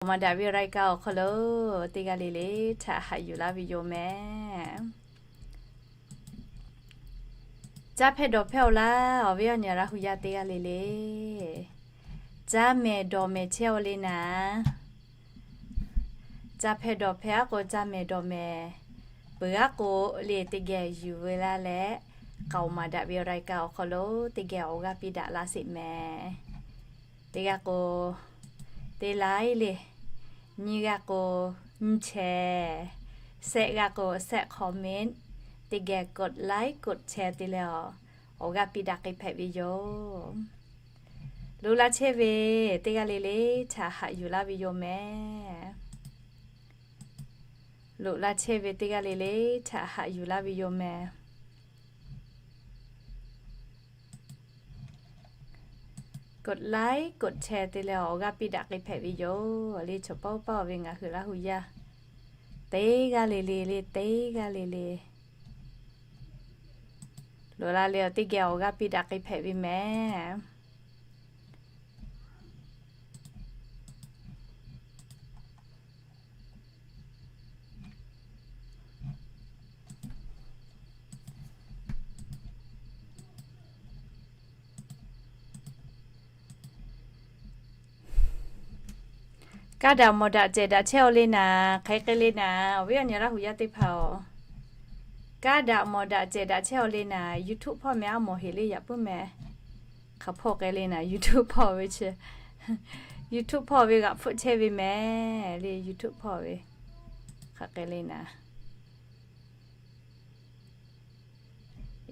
K'aoˍ maˍ daꞈ ve รายการ awˬ hk'aw lo teˇ g'aˇ le le htaꞈ haꞈ yuˬ laˇ ve yoˬ mehˍ. Caˇ hpehˇ dawˬ hpehˇ-oˬ laˇ, awˬ viˉ awˬ nyi Laˇ hu yaˇ teˇ g'aˇ le le, caˇ mehˍ dawˬ mehˍ chehˇ-oˬ le naˍ. Caˇ hpehˇ dawˬ hpehˇ aˉ k'o, caˇ mehˍ dawˬ mehˍ peuˬ aˉ k'o le, teˇ geh yuˬ ve laˇ leh, k'aoˍ maˍ daꞈ ve รายการ awˬ hk'aw lo teˇ geh awˬ g'aˇ piˇ daꞈ laˇ sheˍ mehˍ. Teˇ g'aˇ k'o, teˇ laiˉ le, nyiˇ g'aˇ k'o, nyiˇ chehˇ, shehˆ g'aˇ k'o, shehˆ comment, teˇ geh กดไลค์ กดแชร์ te leh awˬ g'aˇ piˇ daꞈ k'ai hpehꞈ ve yoˬ. Loꞈ la chehˇ ve teˇ g'aˇ le le htaꞈ haꞈ yuˬ laˇ ve yoˬ mehˍ. Loꞈ la chehˇ ve teˇ g'aˇ le le htaꞈ haꞈ yuˬ laˇ ve yoˬ mehˍ. กดไลค์ กดแชร์ te leh awˬ g'aˇ piˇ daꞈ k'ai hpehꞈ ve yoˬ le. Chaw paˆ uˉ paˆ-oˬ ve ngaˬ hui Laˇ hu yaˇ teˇ g'aˇ le le le, teˇ g'aˇ le le loꞈ la leh awˬ teˇ geh awˬ g'aˇ piˇ daꞈ k'ai hpehꞈ ve mehˍ. Kaˇ daꞈ mawˬ daꞈ cehˬ daꞈ chehˇ-oˬ le naˍ, hk'aˬ hk'e le naˍ, awˬ viˉ awˬ nyi Laˇ hu yaˇ teˇ hpaˍ-oˬ. Kaˇ daꞈ mawˬ daꞈ cehˬ daꞈ chehˇ-oˬ le naˍ, YouTube hpawˇ meh aˉ mawˬ heˍ le yaꞈ puiˉ meh. Hk'aˬ hpawˇ k'ai le naˍ, YouTube hpawˇ ve chi, YouTube hpawˇ ve g'aꞈ hpfuhˆ chehˇ ve mehˍ le, YouTube hpawˇ ve hk'aˬ k'ai le naˍ.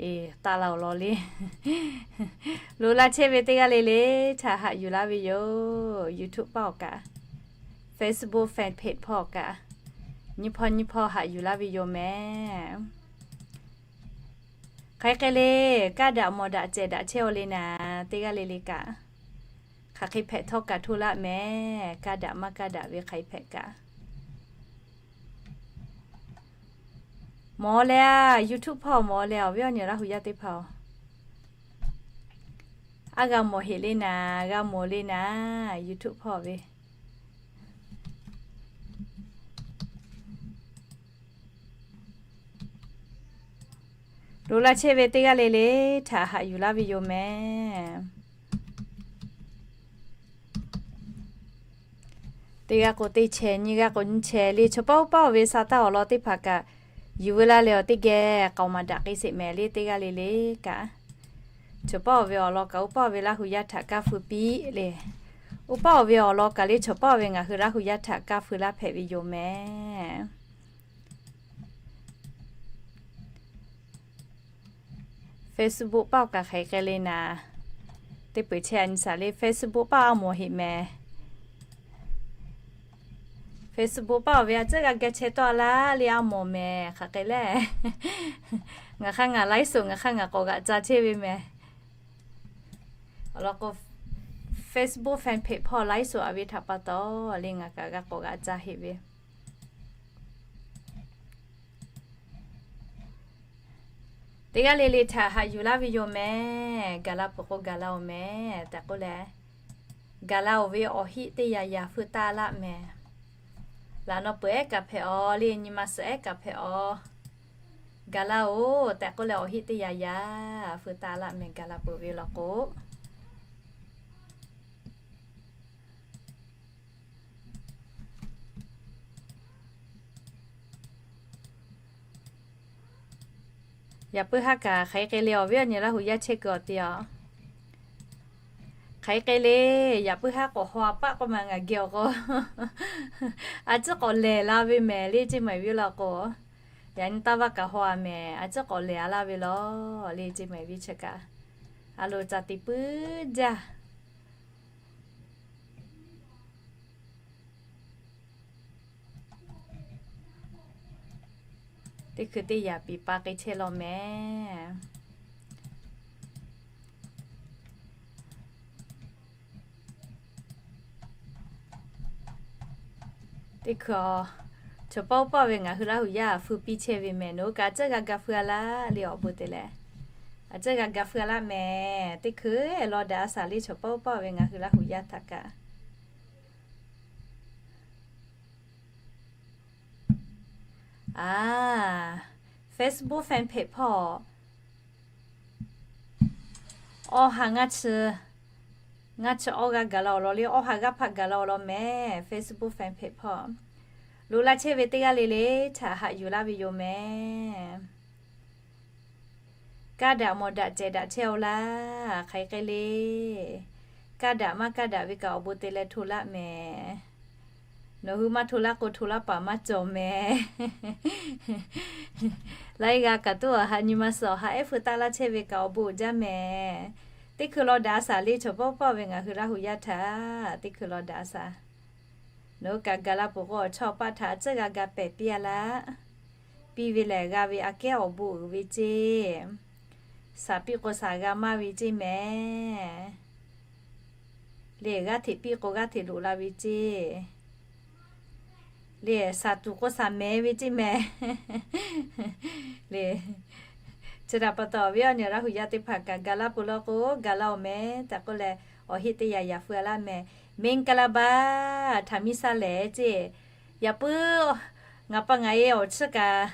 Eˬ, taˇ la-oˬ law le. Loꞈ la chehˇ ve teˇ g'aˇ le le htaꞈ haꞈ yuˬ laˇ ve yoˬ. YouTube paˆ awˬ kaꞈ, Facebook fan page hpawˇ awˬ kaꞈ, nyiˇ hpawˇ nyiˇ hpawˇ haꞈ yuˬ laˇ ve yoˬ mehˍ. Hk'aˬ hk'e le, kaˇ daꞈ mawˬ daꞈ cehˬ daꞈ chehˇ-oˬ le naˍ, teˇ g'aˇ le le kaꞈ, hk'aˬ hk'e hpehꞈ htawˇ kaꞈ hto laˆ mehˍ. Kaˇ daꞈ maˇ kaˇ daꞈ ve hk'aˬ hk'e hpehꞈ kaꞈ mawˬ leh, YouTube hpawˇ mawˬ leh, awˬ viˉ awˬ nyi Laˇ hu yaˇ teˇ hpaˍ-oˬ, aˉ g'a mawˬ heˍ le naˍ, g'a mawˬ le naˍ, YouTube hpawˇ ve. Loꞈ la chehˇ ve teˇ g'aˇ le le htaꞈ haꞈ yuˬ laˇ ve yoˬ mehˍ. Teˇ g'aˇ k'o teˇ chehˇ, nyiˇ g'aˇ k'o nyiˇ chehˇ le, chaw paˆ uˉ paˆ-oˬ ve sa taˇ awˬ lawn teˇ hpaˍ kaꞈ, yuˬ ve laˇ leh awˬ teˇ geh k'aoˍ maˍ daꞈ k'ai sheˍ mehˍ le, teˇ g'aˇ le le kaꞈ. Chaw paˆ-oˬ ve awˬ lawn kaꞈ uˉ paˆ-oˬ ve Laˇ hu yaˇ htaꞈ kaˇ fui piˇ le. Uˉ paˆ-oˬ ve awˬ lawn kaꞈ le, chaw paˆ-oˬ ve ngaˬ hui Laˇ hu yaˇ htaꞈ kaˇ fui laˇ hpehꞈ ve yoˬ mehˍ. Facebook paˆ awˬ kaꞈ hk'aˬ hk'e le naˍ, teˇ peuˬ chehˇ a nyi shaˍ le, Facebook paˆ aˉ mawˬ heˍ mehˍ. Facebook paˆ-oˬ ve a tcuhˉ g'a geh chehˇ tawˆ a laˇ le, aˉ mawˬ mehˍ hk'aˬ hk'e le. Ngaˬ hk'aˇ ngaˬ ไลฟ์สด ngaˬ hk'aˇ ngaˬ k'awꞈ g'aꞈ ca chehˇ ve mehˍ. Awˬ lawn k'o, Facebook fan page hpawˇ ไลฟ์สด a ve htaꞈ pa taw le ngaˬ kaꞈ g'a k'awꞈ g'aꞈ ca heˆ ve. Teˇ g'aˇ le le htaꞈ haꞈ yuˬ laˇ ve yoˬ mehˍ. Gaˬ la peuˬ k'o gaˬ la-oˬ mehˍ tehꞈ k'oˆ leh, gaˬ la-oˬ ve awˬ heˆ teˇ yaꞈ yaꞈ feu taˇ laˆ mehˍ. Laꞈ naw peuˬ ehˉ kaꞈ hpehꞈ-aw le, nyi ma suhˍ ehˉ kaꞈ hpehꞈ-aw. Gaˬ la-oˬ tehꞈ k'oˆ leh awˬ heˆ teˇ yaꞈ yaꞈ feu taˇ laˆ mehˍ, gaˬ la peuˬ ve law k'o. Yaꞈ puiˉ haˉ kaꞈ hk'aˬ hk'e le, awˬ viˉ awˬ nyi Laˇ hu yaˇ chehˇ kuiˬ awˬ te-a. Hk'aˬ hk'e le, yaꞈ puiˉ haˉ k'awꞈ haw a paˆ k'oˆ ma ngaˬ geh awˬ k'o, a tcuhˉ k'awꞈ lehˬ la ve mehˍ le, ceˇ mehˍ viˉ law k'o. Yaꞈ nyi taˇ vaˇ kaꞈ haw a mehˍ, a tcuhˉ k'awꞈ lehˬ a laˇ ve law le, ceˇ mehˍ viˉ chi kaꞈ. A lo ca te puiˉ jaˇ. Teˇ hkui teˇ yaꞈ piˍ pa k'ai chehˇ law mehˍ. Teˇ hkui-a, chaw paˆ uˉ paˆ ve ngaˬ hui Laˇ hu yaˇ feu piˇ chehˇ ve mehˍ, nawˬ hui kaꞈ a tcuhˉ g'a ga feu a laˇ le awˬ bon te leh. A tcuhˉ g'a ga feu a laˇ mehˍ. Teˇ hkui law daꞈ a shaˍ le, chaw paˆ uˉ paˆ ve ngaˬ hui Laˇ hu yaˇ htaꞈ kaꞈ Facebook fan page hpawˇ awˬ ha ngaˇ chi, ngaˇ chi awˇ g'aˇ gaˬ la awˬ lawn le, awˇ ha g'aˇ hpaˆ gaˬ la awˬ lawn mehˍ. Facebook fan page hpawˇ loꞈ la chehˇ ve teˇ g'aˇ le le htaꞈ haꞈ yuˬ laˇ ve yoˬ mehˍ. Kaˇ daꞈ mawˬ daꞈ cehˬ daꞈ chehˇ-oˆ laˇ. Hk'aˬ hk'e le, kaˇ daꞈ maˇ kaˇ daꞈ ve kaꞈ awˬ bon te leh hto laˇ mehˍ. Nawˬ hui maˇ hto laˇ k'o, hto laˇ paˍ maˇ cawˬ mehˍ. Laiˉ g'aˇ kaꞈ tuˉ awˬ ha nyi ma suh awˬ ha ehˉ feu taˆ laˇ chehˇ ve kaꞈ awˬ bon uiˍ jaˇ mehˍ. Teˇ hkui law daꞈ a shaˍ le, chaw pawˆ pawˆ ve ngaˬ hui Laˇ hu yaˇ htaꞈ teˇ hkui law daꞈ a shaˍ. Nawˬ hui kaꞈ gaˬ la peuˬ k'o, awˬ chawˇ awˬ paˆ htaꞈ a tcuhˉ g'a ga pehˬ piˇ a laˇ. Piˇ ve lehˬ, g'a ve aꞈ kehˉ awˬ bon uiˍ ve ceˇ. Shaˍ piˇ k'o shaˍ g'a maˇ ve ceˇ mehˍ. Lehˬ g'aˇ hteꞈ piˇ k'o g'aˇ hteꞈ loꞈ la ve ceˇ. Lehˬ shaˍ tuˬ k'o shaˍ mehˍ ve ceˇ mehˍ. Lehˬ, chi htaꞈ pa taw awˬ viˉ awˬ nyi Laˇ hu yaˇ teˇ hpaˍ kaꞈ gaˬ la peuˬ law k'o, gaˬ la-oˬ mehˍ tehꞈ k'oˆ leh, awˬ heˆ teˇ yanˇ yaꞈ feu a laˇ mehˍ. Mengkalaˍbaˆ, htaꞈ miˇ shaˇ lehˍ ceˇ. Yaꞈ puiˉ, ngaˬ pa ngaˬ e awˬ chiˇ kaꞈ,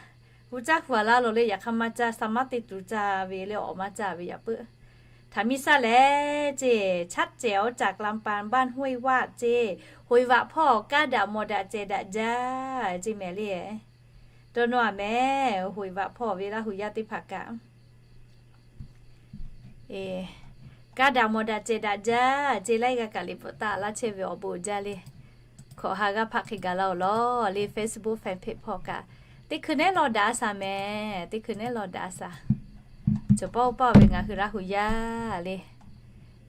hu caˇ hu a laˇ lo le, yaꞈ hk'aˇ maˇ caˇ, sha maˉ te tuˬ caˇ ve le, awˬ maˇ caˇ ve yaꞈ puiˉ. Htaꞈ miˇ shaˇ lehˍ ceˇ, chaˆ cehˬ awˬ caꞈ k'lam pa baˇ hoˆ-e vaˆ ceˇ, hoꞈ-e vaꞈ hpawˇ kaˇ daꞈ mawˬ daꞈ cehˬ daꞈ jaˇ ceˇ mehˍ le. Dawˇ nawˇ a mehˍ, hoꞈ-e vaꞈ hpawˇ ve Laˇ hu yaˇ teˇ hpaˍ kaꞈ, kaˇ daꞈ mawˬ daꞈ cehˬ daꞈ jaˇ ceˇ, laiˉ g'aˇ kaꞈ liꞈ bvuhꞈ taˆ laˇ chehˇ ve awˬ bon uiˍ jaˇ le. Hkawꞈ ha g'aˇ hpaˆ hk'e gaˬ la awˬ lawn le, Facebook fan page hpawˇ kaꞈ teˇ hkui nehˉ law daꞈ a shaˍ mehˍ, teˇ hkui nehˉ law daꞈ a shaˍ. Chaw pawˆ pawˆ ve ngaˬ hui Laˇ hu yaˇ le,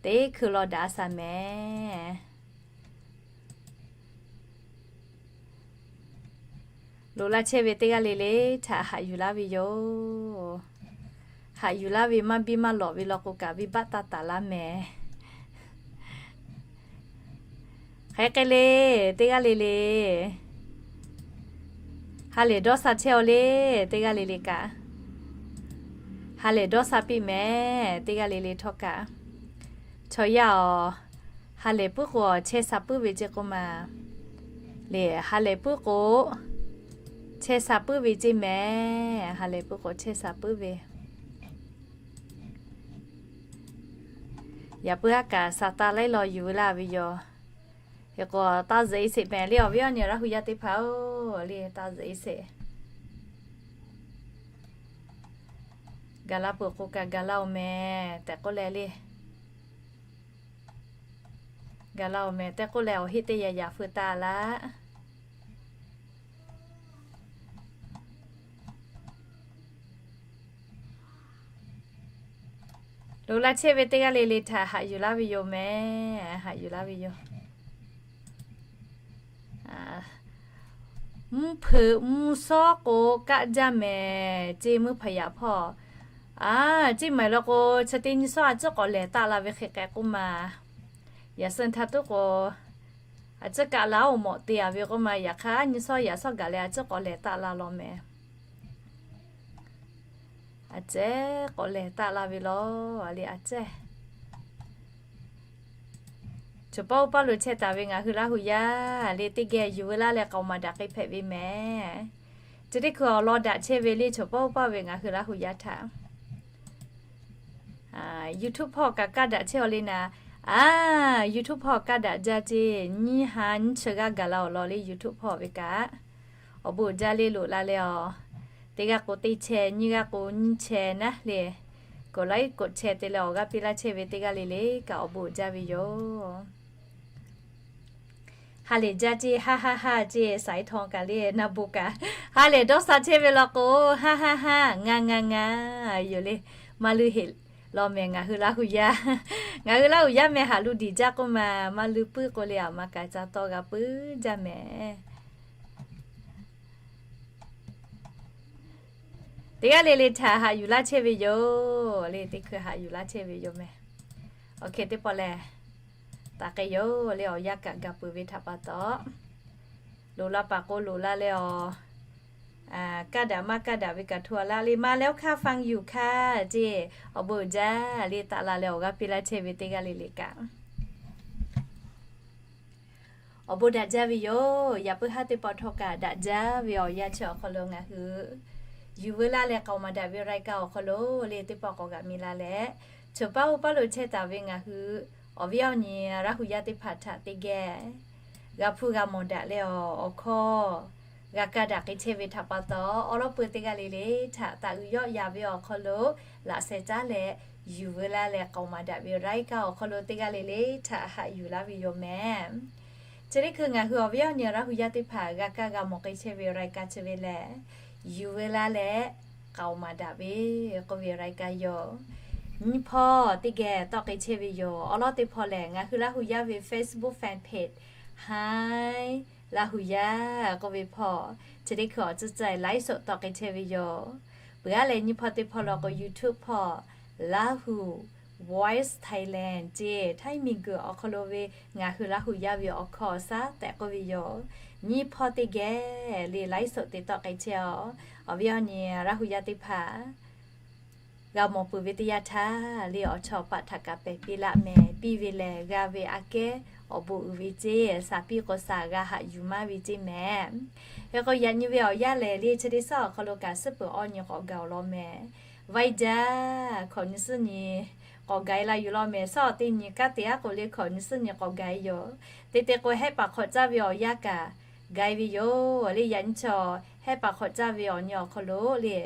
teˇ hkui law daꞈ a shaˍ mehˍ. Loꞈ la chehˇ ve teˇ g'aˇ le le htaꞈ haꞈ yuˬ laˇ ve yoˬ. Haꞈ yuˬ laˇ ve maˇ biˇ maˇ lawꞈ ve law k'o kaꞈ, venˇ baˆ taˇ taˍ laˇ mehˍ. Hk'e hk'e le, teˇ g'aˇ le le ha lehˬ dawˇ sha chehˇ-aw le, teˇ g'aˇ le le kaꞈ ha lehˬ dawˇ sha piˇ mehˍ. Teˇ g'aˇ le le htawˇ kaꞈ, chaw yaˇ-aˬ, ha lehˬ puiˉ k'o chehˇ sha puiˉ ve ceˇ k'oˆ ma le. Ha lehˬ puiˉ k'o chehˇ sha puiˉ ve ceˇ mehˍ. Ha lehˬ puiˉ k'o chehˇ sha puiˉ ve. Yaꞈ puiˉ haˉ kaꞈ sha taˇ laiˉ law yuˬ ve laˇ ve yoˬ. Hk'e k'o, taˇ zuhꞈ-e sheˍ mehˍ le, awˬ viˉ awˬ nyi Laˇ hu yaˇ teˇ hpaˍ-oˬ, le taˇ zuhꞈ-e sheˍ. Gaˬ la peuˬ k'o kaꞈ gaˬ la-oˬ mehˍ tehꞈ k'oˆ leh le. Gaˬ la-oˬ mehˍ tehꞈ k'oˆ leh, awˬ heˆ teˇ yanˇ yaꞈ feu taˍ laˇ. Loꞈ la chehˇ ve teˇ g'aˇ le le htaꞈ haꞈ yuˬ laˇ ve yoˬ mehˍ. Haꞈ yuˬ laˇ ve yoˬ. Mvuhˇ hpeuꞈ mvuhˇ shawˉ k'o kaˆ jaˇ mehˍ ceˇ, mvuhˇ hpaˍ yaꞈ hpawˇ. A, ceˇ maˬ law k'o, chi teˇ nyi shawˉ a ciˉ k'awꞈ lehˬ taˆ la ve hk'e k'ai k'oˆ ma. Yaꞈ suh htaˇ tuˉ k'o, a ciˉ kaˆ la-oˬ mawꞈ te-a ve k'oˆ ma. Yaꞈ hk'aˇ nyi shawˉ yaꞈ shawˉ gaˬ leh a ciˉ k'awꞈ lehˬ taˆ la law mehˍ. A cehˉ k'awꞈ lehˬ taˆ la ve law, a le a cehˉ. Chaw pawˆ pawˆ lo chehˇ taˍ ve ngaˬ hui Laˇ hu yaˇ le, teˇ geh yuˬ ve laˇ leh k'aoˍ maˍ daꞈ k'ai hpehꞈ ve mehˍ. Chi teˇ hkui awˬ lawn daꞈ chehˇ ve le, chaw pawˆ pawˆ ve ngaˬ hui Laˇ hu yaˇ htaꞈ YouTube hpawˇ kaꞈ kaˇ daꞈ chehˇ-aw le naˍ. A, YouTube hpawˇ kaˇ daꞈ jaˇ ceˇ, nyiˇ ha nyiˇ chi g'aˇ gaˬ la awˬ lawn le, YouTube hpawˇ ve kaꞈ. Awˬ bon uiˍ jaˇ le, loꞈ la leh-aˬ. Teˇ g'aˇ k'o teˇ chehˇ, nyiˇ g'aˇ k'o nyiˇ chehˇ naˉ le. Koꞈ laiˉ koꞈ chehˇ te leh awˬ g'aˇ piˇ laˇ chehˇ ve teˇ g'aˇ le le kaꞈ awˬ bon uiˍ jaˇ ve yoˬ. Ha lehˬ jaˇ ceˇ, haˉ haˉ haˉ ceˇ, saiˉ htaw kaꞈ le naˇ bon kaꞈ. Ha lehˬ dawˇ sha chehˇ ve law k'o, haˉ haˉ haˉ, ngaˬ ngaˬ ngaˬ yoˬ le. Maˇ luˇ heꞈ law mehˍ ngaˬ hui Laˇ hu yaˇ. Ngaˬ hui Laˇ hu yaˇ mehˍ haꞈ luˇ diˬ jaˇ k'oˆ ma, maˇ luˇ puiˉ k'o le, aˬ ma kaꞈ ca tawˇ g'a puiˉ jaˇ mehˍ. Teˇ g'aˇ le le htaꞈ haꞈ yuˬ laˇ chehˇ ve yoˬ le, teˇ hkui haꞈ yuˬ laˇ chehˇ ve yoˬ mehˍ. Awˬ hk'e teˇ pawˆ lehˬ, taˍ k'ai yoˬ le, awˬ yanˇ kaꞈ gaˬ peuˬ ve htaꞈ pa taw, loꞈ la paˍ k'o loꞈ la leh-aˬ. Kaˇ daꞈ maˇ kaˇ daꞈ ve kaꞈ hto a laˇ le, maˇ leh oˇ hk'aˇ fan yuˬ hkaˇ ceˇ, awˬ bon uiˍ jaˇ le, taˆ la leh awˬ g'aˇ piˇ laˇ chehˇ ve teˇ g'aˇ le le kaꞈ. Awˬ bon daꞈ jaˇ ve yoˬ. Yaꞈ puiˉ haˉ teˇ pawˆ htawˇ kaꞈ daꞈ jaˇ ve awˬ yanˇ chi awˬ hk'aw lo ngaˬ hui yuˬ veu laˇ leh k'aoˍ maˍ daꞈ ve รายการ awˬ hk'aw lo le teˇ pawˆ k'awꞈ g'a mi la leh, choˬ paˉ oˇ paˉ lo chehˇ taˍ ve ngaˬ hui awˬ viˉ awˬ nyi Laˇ hu yaˇ teˇ hpaˍ htaꞈ teˇ geh g'a hpuˇ g'a mawˬ daꞈ leh awˬ hkawˇ g'a kaˇ daꞈ k'ai chehˇ ve htaꞈ pa taw, awˉ lawˉ peuˬ teˇ g'aˇ le le htaꞈ taꞈ uiˍ yawˆ yaˍ ve awˬ hk'aw lo laꞈ sheh caˉ leh yuˬ veu laˇ leh k'aoˍ maˍ daꞈ ve รายการ awˬ hk'aw lo teˇ g'aˇ le le htaꞈ haꞈ yuˬ laˇ ve yoˬ mehˍ. Chi teˇ hkui ngaˬ hui awˬ viˉ awˬ nyi Laˇ hu yaˇ teˇ hpaˍ g'a kaˇ g'a mawˬ k'ai chehˇ ve รายการ chi ve lehˬ, yuˬ veu laˇ leh k'aoˍ maˍ daꞈ ve k'oˆ ve รายการ yoˬ. Nyiˇ hpawˇ teˇ geh tawˆ k'ai chehˇ ve yoˬ. Awˉ lawˉ teˇ hpawˇ lehˬ, ngaˬ hui Laˇ hu yaˇ ve Facebook fan page Hi Laˇ hu yaˇ k'oˆ ve hpawˇ, chi teˇ hkui awˬ tcuhˉ tcuhˉ ไลฟ์สด tawˆ k'ai chehˇ ve yoˬ. Peuˬ aˉ leh nyiˇ hpawˇ teˇ hpawˇ law k'o, YouTube hpawˇ Laˇ hu Voice Thailand ceˇ, Htaiˇ miˬguiˬ awˬ hk'aw lo ve ngaˬ hui Laˇ hu yaˇ ve awˬ hkawˇ awˬ shaˉ tehꞈ k'oˆ ve yoˬ. Nyiˇ hpawˇ teˇ geh le ไลฟ์สด te tawˆ k'ai chehˇ-aˬ. Awˬ viˉ awˬ nyi Laˇ hu yaˇ teˇ hpaˍ g'a mawˬ peuˬ ve teˇ yanˇ htaˇ le, awˬ chawˇ paˆ htaꞈ kaꞈ pehˬ piˇ laˆ mehˍ. Piˇ ve lehˬ, g'a ve aꞈ kehˉ awˬ bon uiˍ ve ceˇ, shaˍ piˇ k'o shaˍ g'a haꞈ yuˬ maˇ ve ceˇ mehˍ. Hk'e k'o, yaꞈ nyi ve awˬ yanˇ lehˬ le, chi teˇ shaˉ awˬ hk'aw lo kaꞈ suhˉ peuˬ awˬ nyi k'awꞈ gaˬ-oˬ law mehˍ. Vaiˇ jaˇ hkawꞈ nyi suhˉ nyi k'awꞈ gaˬ-e la yuˬ law mehˍ. Shaˉ awˬ teˇ nyi kanˉ te aˉ k'o le, hkawꞈ nyi suhˉ nyi k'awꞈ gaˬ-e yoˬ. Te te k'o, hehˆ paˍ hk'awꞈ caˇ ve awˬ yanˇ kaꞈ gaˬ-e ve yoˬ le. Yaꞈ nyi chaw hehˆ paˍ hk'awꞈ caˇ ve awˬ nyi awˬ hk'aw lo le,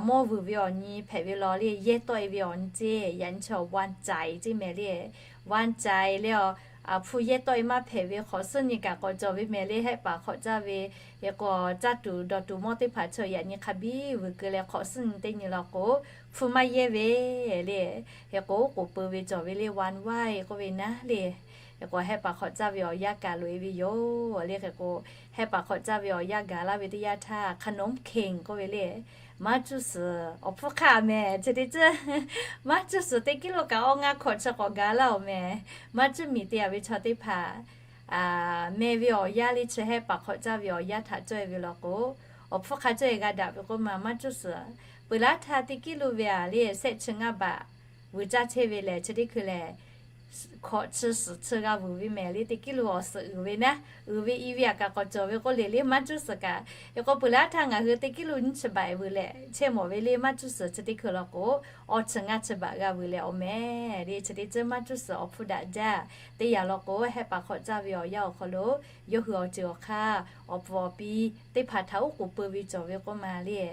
mawˇ vuiˬ ve awˬ nyi hpehꞈ ve law le, yehˇ tawˆ-e ve awˬ nyi ceˇ, yaꞈ nyi chaw วันจ่าย ceˇ mehˍ le. วันจ่าย le, aˬ, hpu yehˇ tawˆ-e maˇ hpehꞈ ve hk'awꞈ suhˉ nyi kaꞈ k'awꞈ cawˬ ve mehˍ le. Hehˆ paˍ hk'awꞈ caˇ ve hk'e k'o, caˇ tuˬ dawˬ tuˬ mawˇ teˇ hpaˍ chaw yaꞈ nyi hk'a biˇ vuiˬ keu leh hk'awꞈ suhˉ nyi teˇ nyi law k'o, hpu maˇ yehˇ ve le. Hk'e k'o, k'oˍ peuˬ ve cawˬ ve le, วันไหว้ k'oˆ ve naˉ le. Hk'e k'o, hehˆ paˍ hk'awꞈ caˇ ve awˬ yanˇ kaꞈ loꞈ-e ve yoˬ le. Hk'e k'o, hehˆ paˍ hk'awꞈ caˇ ve awˬ yanˇ gaˬ laˇ ve teˇ yanˇ htaˇ, ขนมเค้ก k'oˆ ve le, maˇ cuˇ suhˍ awˬ hpfuhˇ hk'aˇ mehˍ. Chi teˇ ceuˬ maˇ cuˇ suhˍ teˇ กิโล kaꞈ awˇ ngaˇ hkawꞈ chi k'awꞈ gaˬ laˇ-oˬ mehˍ. Maˇ cuˇ miˬ te-a ve chaw teˇ hpaˍ meh ve awˬ yanˇ le, chi hehˆ paˍ hk'awꞈ caˇ ve awˬ yanˇ htaꞈ cawˇ-e ve law k'o, awˬ hpfuhˇ hk'aˇ cawˇ-e g'a daꞈ ve k'oˆ ma maˇ cuˇ suhˍ. Peuˬ laˇ htaˇ teˇ กิโล ve-a le, sehˆ chi ngaˇ baꞈ vuiˬ caˇ chehˇ ve lehˬ, chi teˇ hkui lehˬ hkawꞈ chi suhˍ chi g'a vuiˬ ve mehˍ le. Teˇ กิโล awˬ suhˍ uiˍ ve naˉ, uiˍ ve i ve aꞈ kaꞈ k'awꞈ cawˬ ve k'oˆ le le, maˇ cuˇ suhˍ kaꞈ. Hk'e k'o, peuˬ laˇ htaˇ ngaˬ hui teˇ กิโล nyiˇ chi baꞈ vuiˬ leh chehˇ mawˬ ve le, maˇ cuˇ suhˍ chi teˇ hkui law k'o, awˇ chi ngaˇ chi baꞈ g'a vuiˬ leh awˬ mehˍ le. Chi teˇ ceuˬ maˇ cuˇ suhˍ awˬ hpfuhˇ daꞈ jaˇ. Teˇ yanˇ law k'o, hehˆ paˍ hk'awꞈ caˇ ve awˬ yanˇ awˬ hk'aw lo yawˇ hui awˬ ceuˬ awˬ hk'aˇ awˬ puˍ awˬ pi teˇ hpaˍ htaꞈ oˉ k'oˍ peu ve cawˬ ve k'oˆ ma le.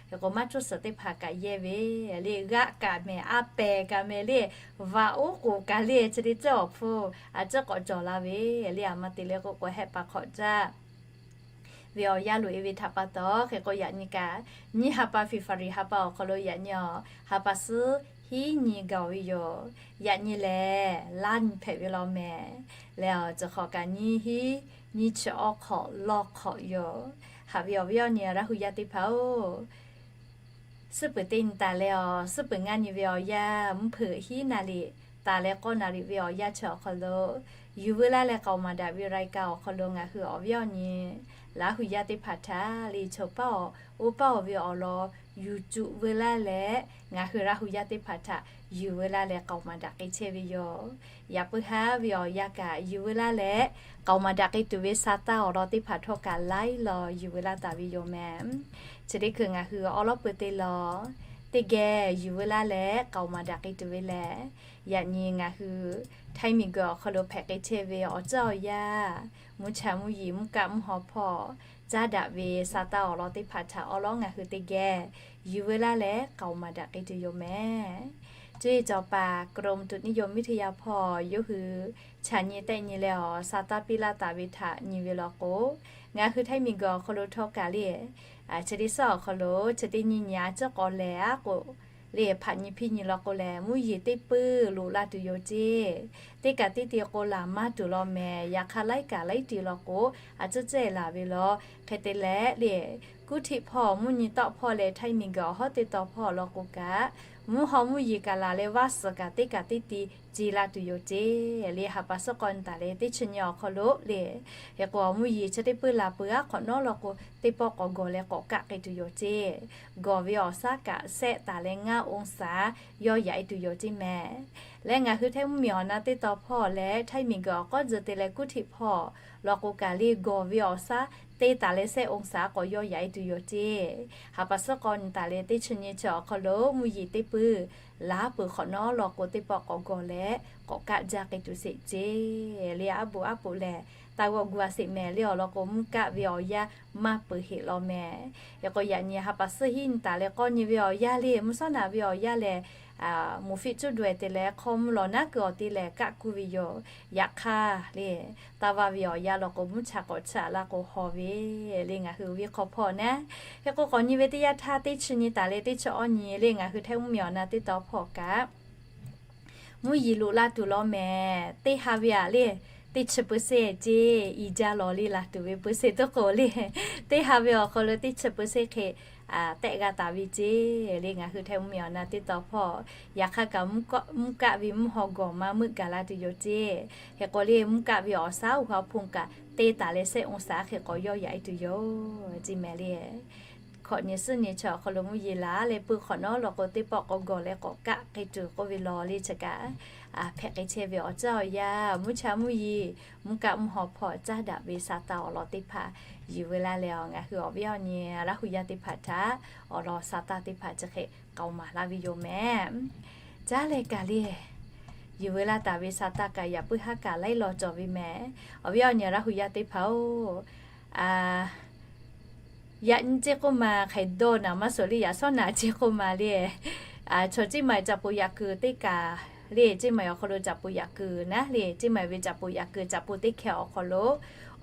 Hk'e k'o, maˇ cuˇ suhˍ teˇ hpaˍ kaꞈ yehˇ ve le, g'aˆ kaꞈ mehˍ, a pehˍ kaꞈ mehˍ le, vaꞈ oˉ k'oˍ kaꞈ le, chi teˇ ceuˬ awˬ hpfuhˇ a ciˉ k'awꞈ cawˬ la ve le. A ma te leh k'oˆ k'o, hehˆ paˍ hk'awꞈ caˇ ve awˬ yanˇ loꞈ-e ve htaꞈ pa taw, hk'e k'o yaꞈ nyi kaꞈ, nyiˇ ha pa February ha pa awˬ hk'aw lo yaꞈ nyi awˬ ha pa suhˉ hiˉ nyi gaˬ-oˬ ve yoˬ. Yaꞈ nyi lehˬ, laˇ nyi hpehꞈ ve law mehˍ. Leh awˬ ceuˬ hk'awꞈ kaꞈ nyiˇ hiˉ nyiˇ chi awˇ hk'awꞈ lawˇ hk'awꞈ yoˬ. Haꞈ ve awˬ viˉ awˬ nyi Laˇ hu yaˇ teˇ hpaˍ-oˬ, suhˉ peuˬ teˇ nyi taˍ leh awˬ suhˉ peuˬ ngaˇ nyi ve awˬ yanˇ, mvuhˇ hpeuꞈ hiˉ naˍ riˍ taˍ leh k'awˇ naˍ riˍ ve awˬ yanˇ chi awˬ hk'aw lo, yuˬ veu laˇ leh k'aoˍ maˍ daꞈ ve รายการ awˬ hk'aw lo ngaˬ hui awˬ viˉ awˬ nyi Laˇ hu yaˇ teˇ hpaˍ htaꞈ le, choˬ paˉ awˬ oˇ paˉ awˬ ve awˬ lawn yuˬ cuˬ veu laˇ leh, ngaˬ hui Laˇ hu yaˇ teˇ hpaˍ htaꞈ yuˬ veu laˇ leh k'aoˍ maˍ daꞈ k'ai chehˇ ve yoˬ. Yaꞈ puiˉ haˉ ve awˬ yanˇ kaꞈ yuˬ veu laˇ leh k'aoˍ maˍ daꞈ k'ai tuˬ ve sa taˇ awˬ lawn teˇ hpaˍ htawˇ kaꞈ laiˉ law yuˬ veu laˇ taˍ ve yoˬ mehˍ. Chi teˇ hkui ngaˬ hui awˉ lawˉ peuˬ te lawˬ teˇ geh yuˬ veu laˇ leh k'aoˍ maˍ daꞈ k'ai tuˬ ve lehˬ, yaꞈ nyi ngaˬ hui Htaiˇ miˬguiˬ awˬ hk'aw lo hpehꞈ k'ai chehˇ ve awˬ ceuˬ awˬ yanˇ, mvuhˇ cha mvuhˇ yeˬ mvuhˇ kaˆ mvuhˇ haw hpawˇ caˉ daꞈ ve sa taˇ awˬ lawn teˇ hpaˍ htaꞈ awˉ lawˉ ngaˬ hui teˇ geh yuˬ veu laˇ leh k'aoˍ maˍ daꞈ k'ai tuˬ yoˬ mehˍ. Cuˇ yiˍ cawˬ paˍ กรมอุตุนิยมวิทยา hpawˇ yawˇ hui chaꞈ nyi tehˆ nyi leh awˬ sa taˇ piˇ laˇ taˍ ve htaꞈ nyi ve law k'o, ngaˬ hui Htaiˇ miˬguiˬ awˬ hk'aw lo htawˇ kaꞈ le, chi teˇ suhˉ awˬ hk'aw lo chi teˇ nyi nyi a ciˉ k'awꞈ lehˬ aˉ k'o, le hpaꞈ nyi hpiˇ nyi law k'o lehˬ, mvuhˇ yeˬ teˇ puiˇ loꞈ la tuˬ yoˬ ceˇ. Teˇ kaꞈ teˇ ti k'o laˬ maˇ tuˬ law mehˍ. Yaꞈ hk'aˇ laiˉ kaꞈ laiˉ ti law k'o, a ciˉ ceˇ laˬ ve law. Hk'e te leh le, kuˉ htiˆ hpawˇ mvuhˇ nyi tawˆ hpawˇ leh Htaiˇ miˬguiˬ awˬ hawˉ teˇ taw hpawˇ law k'o kaꞈ, mvuhˇ haw mvuhˇ yeˬ kaꞈ laˬ leh vaˇ suhˍ kaꞈ teˇ kaꞈ teˇ ti ce la tuˬ yoˬ ceˇ. Le ha pa suhˉ k'awꞈ nyi taˍ leh teˇ chi nyi awˬ hk'aw lo le, hk'e k'o mvuhˇ yeˬ chi teˇ puiˇ laˬ peuˬ aˉ k'awꞈ nawˉ law k'o, teˇ pawˆ k'awꞈ gawˬ leh k'awꞈ kaˆ k'ai tuˬ yoˬ ceˇ. Gawˬ ve awˬ shaˉ kaꞈ sehˆ taˍ leh ngaˇ องศา yawˇ yaꞈ-e tuˬ yoˬ ceˇ mehˍ. Leh ngaˬ hui Htaiˇ mvuhˇmiˬ awˬ na teˇ taw hpawˇ leh Htaiˇ miˬguiˬ awˬ k'awˉ tzuhꞈ te leh kuˇ htiꞈ hpawˇ law k'o kaꞈ le gawˬ ve awˬ shaˉ teˇ taˍ leh shehˆ องศา k'awꞈ yawˇ yaꞈ e tuˬ yoˬ ceˇ. Haˍ paˍ suhˉ k'aw nyi taˍ leh teˇ chi nyi chi awˬ hk'aw lo mvuhˇ yeˬ teˇ puiˇ laˉ peuˬ hk'awꞈ nawˉ law k'o teˇ pawˆ k'awꞈ gawˬ leh k'awꞈ kaˆ jaˇ k'ai tuˬ sheˍ ceˇ. Le aˉ poꞈ aˉ poꞈ lehˬ, taˇ g'awˆ gu a sheˍ mehˍ le awˬ lawn k'o mvuhˇ kaˆ ve awˬ yanˇ maˇ peuˬ heˆ law mehˍ. Hk'e k'o yaꞈ nyi haˍ paˍ suhˉ hiˉ nyi taˍ leh k'aw nyi ve awˬ yanˇ le, mvuhˇ shawˉ naꞈ ve awˬ yanˇ lehˬ, moˍ fiˆ cuˇ daw e te leh hk'aw mvuhˇ lawˬ naˉ kuiˬ awˬ te lehˬ kaˆ kuˇ ve yoˬ. Yaꞈ hk'aˇ le, taˇ vaˇ ve awˬ yanˇ law k'o mvuhˇ cha k'awꞈ chaꞈ laˇ k'o haw ve le ngaˬ hui ve hk'aw hpawˇ naˉ. Hk'e k'o k'awꞈ nyi ve teˇ yanˇ htaˇ teˇ chi nyi taˍ leh teˇ chi awˇ nyi le ngaˬ hui Htaiˇ mvuhˇmiˬ awˬ na teˇ taw hpawˇ kaꞈ mvuhˇ yeˬ loꞈ la tuˬ law mehˍ. Teˇ ha ve aꞈ le, teˇ chi เปอร์เซ็นต์ ceˇ. I jaˇ lawˬ le laˬ tuˬ ve เปอร์เซ็นต์ tuˉ k'o le, teˇ ha ve awˬ hk'aw lo teˇ chi เปอร์เซ็นต์ hk'e tehˆ g'a taˍ ve ceˇ. Le ngaˬ hui Htaiˇ mvuhˇmiˬ awˬ na teˇ taw hpawˇ yaꞈ hk'aˇ kaꞈ mvuhˇ kaˆ ve mvuhˇ haw gawˬ maˇ meuˆ gaˬ la tuˬ yoˬ ceˇ. Hk'e k'o le mvuhˇ kaˆ ve awˬ shaˉ uˬ ha hpon kaꞈ teˇ taˍ leh shehˆ องศา hk'e k'awꞈ yawˇ yaꞈ e tuˬ yoˬ ceˇ mehˍ le. Hkawꞈ nyi suhˉ nyi chi awˬ hk'aw lo mvuhˇ yeˬ laˬ leh pui hk'awꞈ nawˉ law k'o teˇ pawˆ k'awꞈ gawˬ leh k'awꞈ kaˆ k'ai tuˬ k'oˆ ve law le chi kaꞈ, hpehꞈ k'ai chehˇ ve awˬ caˇ awˬ yanˇ mvuhˇ cha mvuhˇ yeˬ mvuhˇ kaˆ mvuhˇ haw hpawˇ caˇ daꞈ ve sa taˇ awˬ lawn teˇ hpaˍ yuˬ ve laˇ leh, ngaˬ hui awˬ viˉ awˬ nyi Laˇ hu yaˇ teˇ hpaˍ htaꞈ awˬ lawn sa taˇ teˇ hpaˍ chi hk'e k'aoˍ maˍ laˇ ve yoˬ mehˍ. Caˉ leh kaꞈ le, yuˬ ve laˇ taˍ ve sa taˇ kaꞈ yaꞈ puiˉ haˉ kaꞈ laiˉ law cawˬ ve mehˍ. Awˬ viˉ awˬ nyi Laˇ hu yaˇ teˇ hpaˍ-oˬ, yaꞈ nyi ceˇ k'oˆ ma hk'e dawˇ naˍ maˇ suhˍ le, yaꞈ shawˉ naˍ ceˇ k'oˆ ma le, chaw ceˇ ma caꞈ poˍ yaꞈ kuiˬ teˇ kaꞈ le, ceˇ ma awˬ hk'aw lo caꞈ poˍ yaꞈ kuiˬ naˉ le, ceˇ ma ve caꞈ poˍ yaꞈ kuiˬ caꞈ poˍ teˇ hkeh awˬ hk'aw lo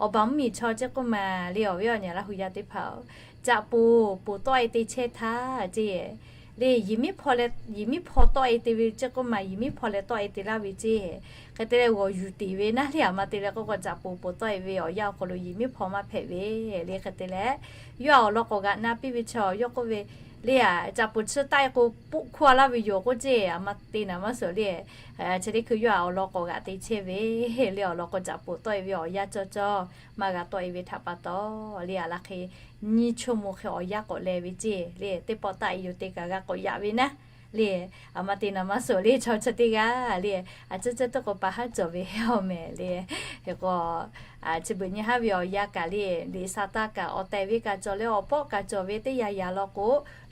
awˬ baˬ mvuhˇmiˬ chaw ceˇ k'oˆ ma le, awˬ viˉ awˬ nyi Laˇ hu yaˇ teˇ hpaˍ-oˬ, caꞈ poˍ poˍ tawˆ e te chehˇ htaˇ ceˇ le, yehˬ miˉ hpaw tawˆ e te ve ceˇ k'oˆ ma, yehˬ miˉ hpaw leh tawˆ e te laˇ ve ceˇ. Hk'e te leh g'awˬ yuˬ tiˍ ve naˉ le, aˬ ma te leh k'oˆ k'o caꞈ poˍ poˍ tawˆ e ve awˬ yanˇ awˬ hk'aw lo yehˬ miˉ hpaw maˇ hpehꞈ ve le. Hk'e te leh yawˇ awˬ lawn k'awꞈ g'aꞈ na piˇ ve chaw yawˇ k'oˆ ve le, caꞈ poˍ chi taˆ e k'o poˆ hkuˇ a laˇ ve yoˬ k'oˆ ceˇ. Aˬ ma te naˍ maˇ suhˍ le, chi teˇ hkui yawˇ awˬ lawn k'awꞈ g'aꞈ te chehˇ ve le, awˬ lawn k'o caꞈ poˍ tawˆ e ve awˬ yanˇ cawˇ cawˇ maˇ g'a tawˆ e ve htaꞈ pa taw le, aˬ la hk'e nyiˇ chaw mo hk'e awˬ yanˇ k'awꞈ leh ve ceˇ le, teˇ pawˆ taˆ e yoˬ te kaꞈ g'a k'awꞈ yaꞈ ve naˉ le, aˬ ma te naˍ maˇ suhˍ le, chaw chi teˇ g'aˇ le, a ciˉ ciˉ tuˉ k'o pa haˉ cawˬ ve heˇ awˬ mehˍ le. Hk'e k'o, chi beuꞈ nyi haˉ ve awˬ yanˇ kaꞈ le, liꞈ sa taˇ kaꞈ awˬ tehˬ ve kaꞈ cawˬ leh awˬ pawˆ kaꞈ cawˬ ve teˇ yanˇ yanˇ law k'o,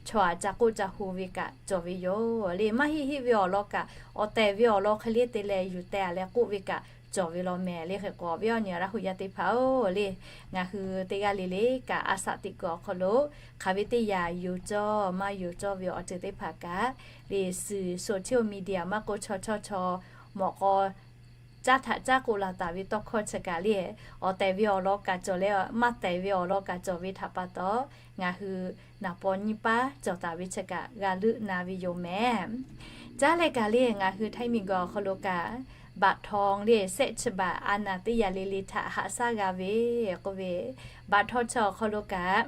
chaw aꞈ ca k'oˆ ca hu ve kaꞈ cawˬ ve yoˬ le. Maˇ heˆ heˆ ve awˬ lawn kaꞈ awˬ tehˬ ve awˬ lawn hk'e le te leh yuˬ teh a leh k'oˆ ve kaꞈ cawˬ ve law mehˍ le. Hk'e k'o awˬ viˉ awˬ nyi Laˇ hu yaˇ teˇ hpaˍ-oˬ le, ngaˬ hui teˇ g'aˇ le le kaꞈ a shaꞈ teꞈ kuiˬ awˬ hk'aw lo hk'aˬ ve teˇ yanˇ yonˍ cawˇ maˇ yonˍ cawˇ ve awˬ ceuˬ teˇ hpaˍ kaꞈ le, suhˍ social media maˇ k'o chaw chaw chaw mawꞈ k'aw caˉ htaꞈ caˉ k'oˆ la taˍ ve tawˇ hkawˇ chi kaꞈ le, awˬ tehˬ ve awˬ lawn kaꞈ cawˬ leh maˇ tehˬ ve awˬ lawn kaꞈ cawˬ ve htaꞈ pa taw, ngaˬ hui naˍ paw nyiˇ paˉ cawˬ taˍ ve chi kaꞈ g'a leuˆ na ve yoˬ mehˍ. Caˉ leh kaꞈ le ngaˬ hui Htaiˇ miˬguiˬ awˬ hk'aw lo kaꞈ บัตรทอง le, sehˆ chi บาท a naˍ teˇ yanˇ le le htaꞈ haꞈ shaˉ g'a ve k'oˆ ve, บัตรทอง chi awˬ hk'aw lo kaꞈ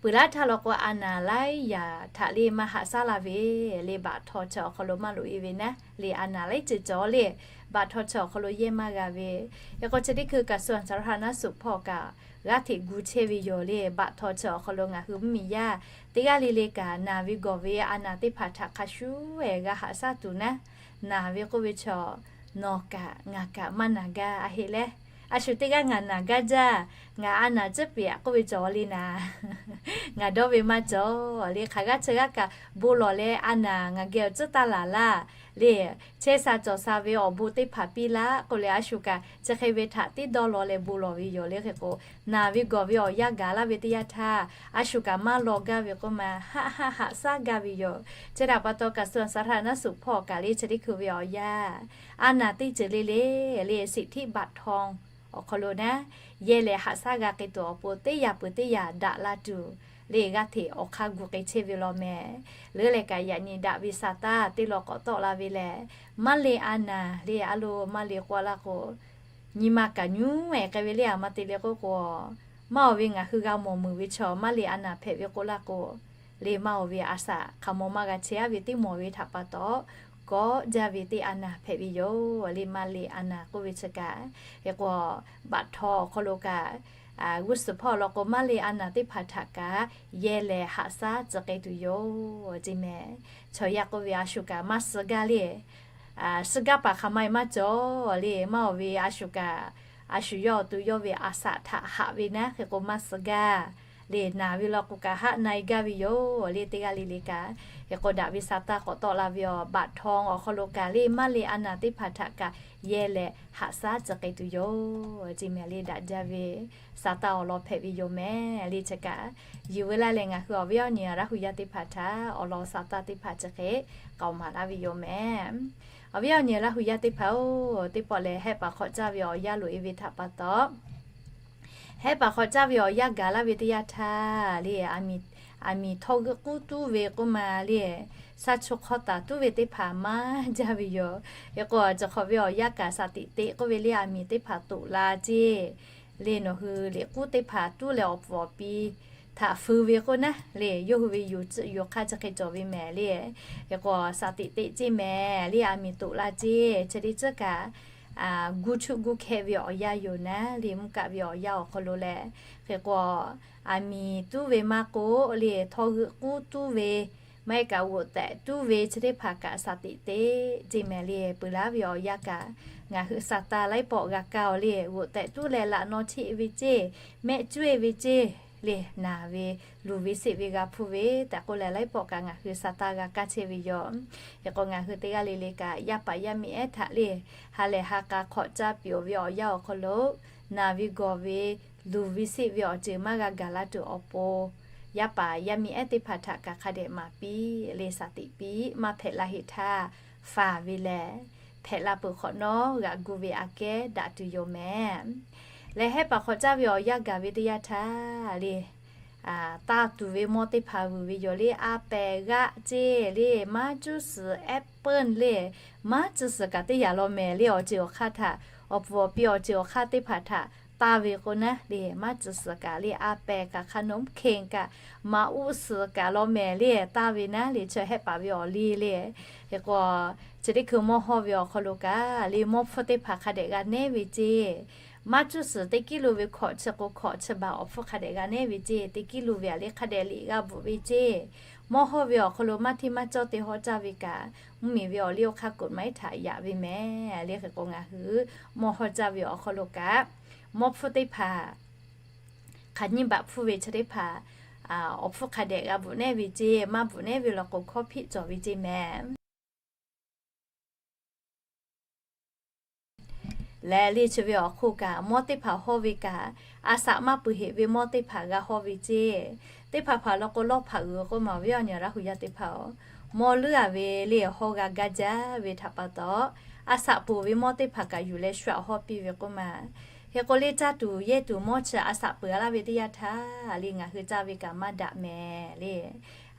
peuˬ laˇ htaˇ law k'o a naˍ laiˉ yaꞈ htaꞈ le maˇ haꞈ shaˉ la ve le, บัตรทอง chi awˬ hk'aw lo maˇ loꞈ e ve naˉ le, a naˍ laiˉ ceuˬ cawˬ le, บัตรทอง chi awˬ hk'aw lo yehˇ maˇ g'a ve. Hk'e k'o chi teˇ hkui กระทรวงสาธารณสุข hpawˇ kaꞈ g'aˇ hteꞈ gu chehˇ ve yoˬ le, บัตรทอง chi awˬ hk'aw lo ngaˬ hui mvuhˇmiˬ yaˇ teˇ g'aˇ le le kaꞈ naˬ ve gawˬ ve a naˍ teˇ hpaˍ htaꞈ hk'a shuˍ ehˍ g'a haꞈ shaˉ tuˬ naˉ, naˬ ve k'oˆ ve chaw nawˬ kaꞈ ngaˬ kaꞈ maˇ naˬ gaˇ a heˆ leh, a shu teˇ g'aˇ ngaˬ naˬ gaˇ jaˇ, ngaˬ a naˍ tcuhˉ peꞈ k'oˆ ve cawˬ le naˍ, ngaˬ dawˇ ve maˇ cawˬ le. Hk'aˬ g'aˇ chi g'aˇ kaꞈ bon lawˬ leh a naˍ ngaˬ geh awˬ tcuhˉ taˇ laˬ laˇ le, chehˇ sha cawˬ sha ve awˬ bon teˇ hpaˍ piˇ laˇ k'oˆ leh a shu kaꞈ chi hk'e ve htaꞈ teˇ dawˇ law leh bon lawˬ ve yoˬ le. Hk'e k'o naˬ ve gawˬ ve awˬ yanˇ gaˬ laˇ ve teˇ yanˇ htaˇ a shu kaꞈ maˇ law gaˇ ve k'oˆ ma haˆ haˆ haꞈ shaˉ gaˇ ve yoˬ. Chi htaꞈ pa taw กระทรวงสาธารณสุข hpawˇ kaꞈ le chi teˇ hkui ve awˬ yanˇ a naˍ teˇ ceuˬ le le le สิทธิบัตรทอง awˬ hk'aw lo naˉ, yehˇ leh haꞈ shaˉ g'a k'ai tuˬ awˬ pon teˇ yanˇ peuˬ teˇ yanˇ daꞈ la tuˬ le g'aˇ hteꞈ awˬ hk'aˇ gu k'ai chehˇ ve law mehˍ. Leuˉ leh kaꞈ yaꞈ nyi daꞈ ve sa taˇ teˇ law k'awꞈ tawˆ la ve lehˬ, maˇ le a naˍ le a lo maˇ le k'oˆ laˇ k'o, nyi ma kaꞈ nyuˉ ehˍ k'ai ve le. A ma te le k'oˆ k'o, maˇ awˬ ve ngaˬ hui g'a mawˬ meuˍ ve chaw maˇ le a naˍ hpehꞈ ve k'oˆ laˇ k'o, le maˇ awˬ ve a shaꞈ hk'aˬ mawˬ maˇ g'a chehˇ a ve teˇ mawˬ ve htaꞈ pa taw, kawˆ jaˇ ve teˇ a naˍ hpehꞈ ve yoˬ le, maˇ le a naˍ k'oˆ ve chi kaꞈ. Hk'e k'o, บัตรทอง awˬ hk'aw lo kaꞈ g'uˇ suhˍ hpawˇ law k'o maˇ le a naˍ teˇ hpaˍ htaꞈ kaꞈ yehˇ leh haꞈ shaˉ tcuh k'ai tuˬ yoˬ ceˇ mehˍ. Chaw yaˇ k'oˆ ve a shu kaꞈ maˇ suh gaˇ le. suh gaˇ paˍ hk'aˬ ma e maˇ cawˬ le. Maˇ awˬ ve a shu kaꞈ, a shu yawˇ awˬ to yawˇ ve a saꞈ htaꞈ haꞈ ve naˉ hk'e k'o maˇ suh gaˇ le. Naˬ ve law k'o kaꞈ haˆ na e gaˇ ve yoˬ le. Teˇ g'aˇ le le kaꞈ hk'e k'o daꞈ ve sa taˇ k'awꞈ tawˆ la ve awˬ baꞈ htaw awˬ hk'aw lo kaꞈ le maˇ le a naˬ teˇ hpaˍ htaꞈ kaꞈ yehˇ leh haꞈ shaˉ tcuh k'ai tuˬ yoˬ. Ceˇ mehˍ le daꞈ jaˇ ve sa taˇ awˬ lawn hpehꞈ ve yoˬ mehˍ le. Chi kaꞈ yuˬ veu laˇ leh ngaˬ hui awˬ viˉ awˬ nyi Laˇ hu yaˇ teˇ hpaˍ htaꞈ awˬ lawn sa taˇ teˇ hpaˍ chi hk'e k'aoˍ maˍ laˇ ve yoˬ mehˍ. Awˬ viˉ awˬ nyi Laˇ hu yaˇ teˇ hpaˍ-oˬ, teˇ pawˆ lehˬ hehˆ paˍ hk'awꞈ caˇ ve awˬ yanˇ loꞈ e ve htaꞈ pa taw, hehˆ paˍ hk'awꞈ caˇ ve awˬ yanˇ gaˬ laˇ ve teˇ yanˇ htaˇ le, aˬ miˍ htawˇ g'euˆ k'uˉ tuˉ ve k'oˆ ma le, shaˉ chu hk'awˇ taˍ tuˉ ve teˇ hpaˍ maˇ jaˇ ve yoˬ. Hk'e k'o, chi hk'awꞈ ve awˬ yanˇ kaꞈ shaˍ tiꞈ teꞈ k'oˆ ve le, aˬ miˍ teˇ hpaˍ toꞈ la ceˇ le, nawˬ hui liꞈ k'uˉ teˇ hpaˍ tuˉ leh awˬ puˍ awˬ pi htaꞈ feu ve k'oˆ naˉ le, yawˇ hui ve yuˬ tcuhˆ yuˬ hk'aˇ chi hk'e cawˬ ve mehˍ le. Hk'e k'o, shaˍ tiꞈ teꞈ ceˇ mehˍ le, aˬ miˍ toꞈ la ceˇ. Chi teˇ tcuhˉ kaꞈ gu chuˆ gu hkehˆ ve awˬ yanˇ yoˬ naˉ le, mvuhˇ kaˆ ve awˬ yanˇ awˬ hk'aw lo lehˬ. Hk'e k'o, aˬ miˍ tuˉ ve maˇ k'oˆ le, htawˇ g'euˆ k'uˉ tuˉ ve maˇ heˆ kaꞈ g'oꞈ tehꞈ tuˉ ve chi teˇ hpaˍ kaꞈ shaˍ tiꞈ teꞈ ceˇ mehˍ le. Peuˬ laˇ ve awˬ yanˇ kaꞈ ngaˬ hui sa taˇ laiˉ pawˆ g'a kaˇ-oˬ le, g'oꞈ tehꞈ tuˉ leh laꞈ naw cheˆ ve ceˇ, mehˆ cuˉ e ve ceˇ le, naˬ ve luˬ ve seˆ ve g'a hpuˇ ve tehꞈ k'oˆ leh laiˉ pawˆ kaꞈ ngaˬ hui sa taˇ g'a kaˇ chehˇ ve yoˬ. Hk'e k'o, ngaˬ hui teˇ g'aˇ le le kaꞈ yaˇ paˍ yaˇ miˇ ehˉ htaꞈ le ha lehˬ ha k'a hk'awꞈ caˇ piˍ-oˬ ve awˬ yanˇ awˬ hk'aw lo, naˬ ve gawˬ ve luˬ ve seˆ ve awˬ ceuˬ maˇ g'a gaˬ la tuˬ awˬ pon, yaˇ paˍ yaˇ miˇ ehˉ teˇ hpaˍ htaꞈ kaꞈ hk'a dehꞈ maˍ piˇ le, shaˍ tiꞈ piˇ. Maˇ hpehꞈ la heˆ htaˇ faˍ ve lehˬ, hpehꞈ la peuˬ hk'awꞈ nawˉ g'aꞈ gu ve aꞈ kehˉ daꞈ tuˬ yoˬ mehˍ. Lehˬ, hehˆ paˍ hk'awꞈ caˇ ve awˬ yanˇ gaˬ ve teˇ yanˇ htaˇ le, taˇ tuˬ ve mawˇ teˇ hpaˍ vuiˬ ve yoˬ le. A pehˍ g'aˆ ceˇ le, maˇ cuˉ suhˍ ehˉ peunˇ le, maˇ cuˉ suhˍ kaꞈ teˇ yanˇ law mehˍ le. Awˬ ceuˬ awˬ hk'aˇ htaꞈ, awˬ puˍ awˬ pi awˬ ceuˬ awˬ hk'aˇ teˇ hpaˍ htaꞈ taˇ ve k'o naˉ le, maˇ cuˉ suhˍ kaꞈ le, a pehˍ kaꞈ hk'a nawˉ hkeˇ kaꞈ maˇ uˉ suhˍ kaꞈ law mehˍ le, taˇ ve naˉ le, chi hehˆ paˍ ve awˬ liˇ le. Hk'e k'o, chi teˇ hkui mawˇ hawˇ ve awˬ hk'aw lo kaꞈ le, mawˇ hpfuhˇ teˇ hpaˍ hk'a dehꞈ g'a nehˉ ve ceˇ. Maˇ cuˉ suhˍ teˇ kiˉ lo ve hkawꞈ chi k'o hkawꞈ chi baˬ awˬ hpfuhˇ hk'a dehꞈ g'a nehˉ ve ceˇ. Teˇ kiˉ lo ve aꞈ le hk'a dehꞈ liꞈ g'a bvuhꞈ ve ceˇ. Mawˇ hawˇ ve awˬ hk'aw lo maˇ hteˇ maˇ cawˇ te hawˇ caˇ ve kaꞈ, mvuhˇmiˬ ve awˬ liˇ awˬ hk'aˇ kuꞈ maˇ heˆ htaꞈ yaꞈ ve mehˍ le. Hk'e k'o, ngaˬ hui mawˇ hawˇ caˇ ve awˬ hk'aw lo kaꞈ, mawˇ hpfuhˇ teˇ hpaˍ hk'aˬ nyiˇ baꞈ hpfuhˇ ve chi teˇ hpaˍ awˬ hpfuhˇ hk'a dehꞈ g'a bvuhꞈ nehˉ ve ceˇ. Maˇ bvuhꞈ nehˉ ve law k'o, hkawˇ hpiˆ cawˬ ve ceˇ mehˍ. Lehˬ, le chi ve awˬ hk'oˆ kaꞈ mawˇ teˇ hpaˍ hawˇ ve kaꞈ, a saꞈ maˇ peuˬ heꞈ ve mawˇ teˇ hpaˍ g'a hawˇ ve ceˇ. Teˇ hpaˍ hpaˍ law k'o, lawˇ hpaꞈ uiˍ k'oˆ ma awˬ viˉ awˬ nyi Laˇ hu yaˇ teˇ hpaˍ-oˬ, mawˇ leuˉ a ve le hawˇ g'a gaˇ jaˇ ve htaꞈ pa taw, a saꞈ peuˬ ve mawˇ teˇ hpaˍ kaꞈ yuˬ leh shu aꞈ hawˇ piˇ ve k'oˆ ma. Hk'e k'o, le caˇ tuˬ yehˇ tuˬ mawˇ chi a saꞈ peuˬ a laˇ ve teˇ yanˇ htaˇ le, ngaˬ hui caˇ ve kaꞈ maˇ daꞈ mehˍ le.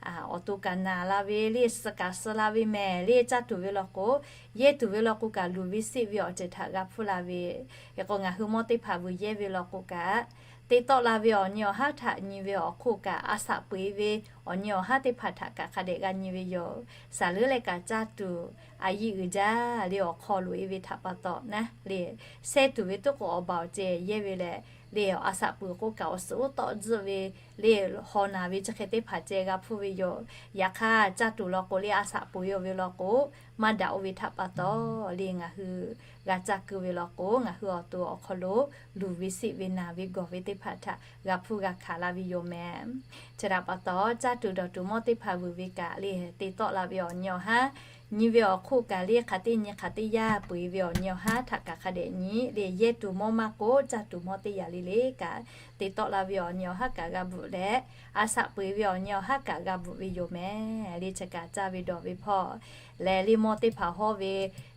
Awˬ to kaꞈ naˬ la ve le, suh kaꞈ suh la ve mehˍ le. Caˇ tuˬ ve law k'o, yehˇ tuˬ ve law k'o kaꞈ, luˬ ve seˆ ve awˬ ceuˬ htaꞈ g'a hpuˇ la ve. Hk'e k'o, ngaˬ hui mawˇ teˇ hpaˍ vuiˬ yehˇ ve law k'o kaꞈ, te tawˆ la ve awˬ nyi awˬ haˉ htaꞈ nyi ve awˬ hk'oˆ kaꞈ, a saꞈ peuˬ e ve awˬ nyi awˬ haˉ teˇ hpaˍ htaꞈ kaꞈ hk'a dehꞈ g'a nyi ve yoˬ. Saˍ leuˉ leh kaꞈ caˇ tuˬ a yiˇ uiˍ jaˇ le awˬ hk'aw loꞈ e ve htaꞈ pa taw naˉ le, sehˇ tuˬ ve toˉ k'o awˬ baˬ awˬ ceh yehˇ ve leh le, a saꞈ peuˬ k'oˆ kaꞈ awˬ suhˍ oˉ tawˆ tzuhˆ ve le, haw naˬ ve chi hk'e teˇ hpaˍ ceh g'a hpuˇ ve yoˬ. Yaꞈ hk'aˇ, caˇ tuˬ law k'o le, a saꞈ peuˬ e oˬ ve law k'o, maˇ daꞈ oˇ ve htaꞈ pa taw le, ngaˬ hui g'a caˇ keu ve law k'o, ngaˬ hui awˬ to awˬ hk'aw lo luˬ ve seˆ ve naˬ ve gawˬ ve teˇ hpaˍ htaꞈ g'a hpuˇ g'a hkanˍ la ve yoˬ mehˍ. Chi htaꞈ pa taw, caˇ tuˬ dawˬ tuˬ mawˇ teˇ hpaˍ vuiˬ ve kaꞈ le, te tawˆ la ve awˬ nyi awˬ haˉ nyi ve awˬ hk'oˆ kaꞈ le, hk'aˬ teˇ nyi hk'aˬ teˇ yanˇ peuˬ e ve awˬ nyi awˬ haˉ htaꞈ kaꞈ hk'a dehꞈ nyi le, yehˇ tuˬ mawˇ maˇ k'oˆ, caˇ tuˬ mawˇ teˇ yanˇ le le kaꞈ, te tawˆ la ve awˬ nyi awˬ haˉ kaꞈ g'a bvuhꞈ leh, a saꞈ peuˬ e ve awˬ nyi awˬ haˉ kaꞈ g'a bvuhꞈ ve yoˬ mehˍ le. Chi kaꞈ caˇ ve dawˬ ve hpawˇ lehˬ, le mawˇ teˇ hpaˍ hawˇ ve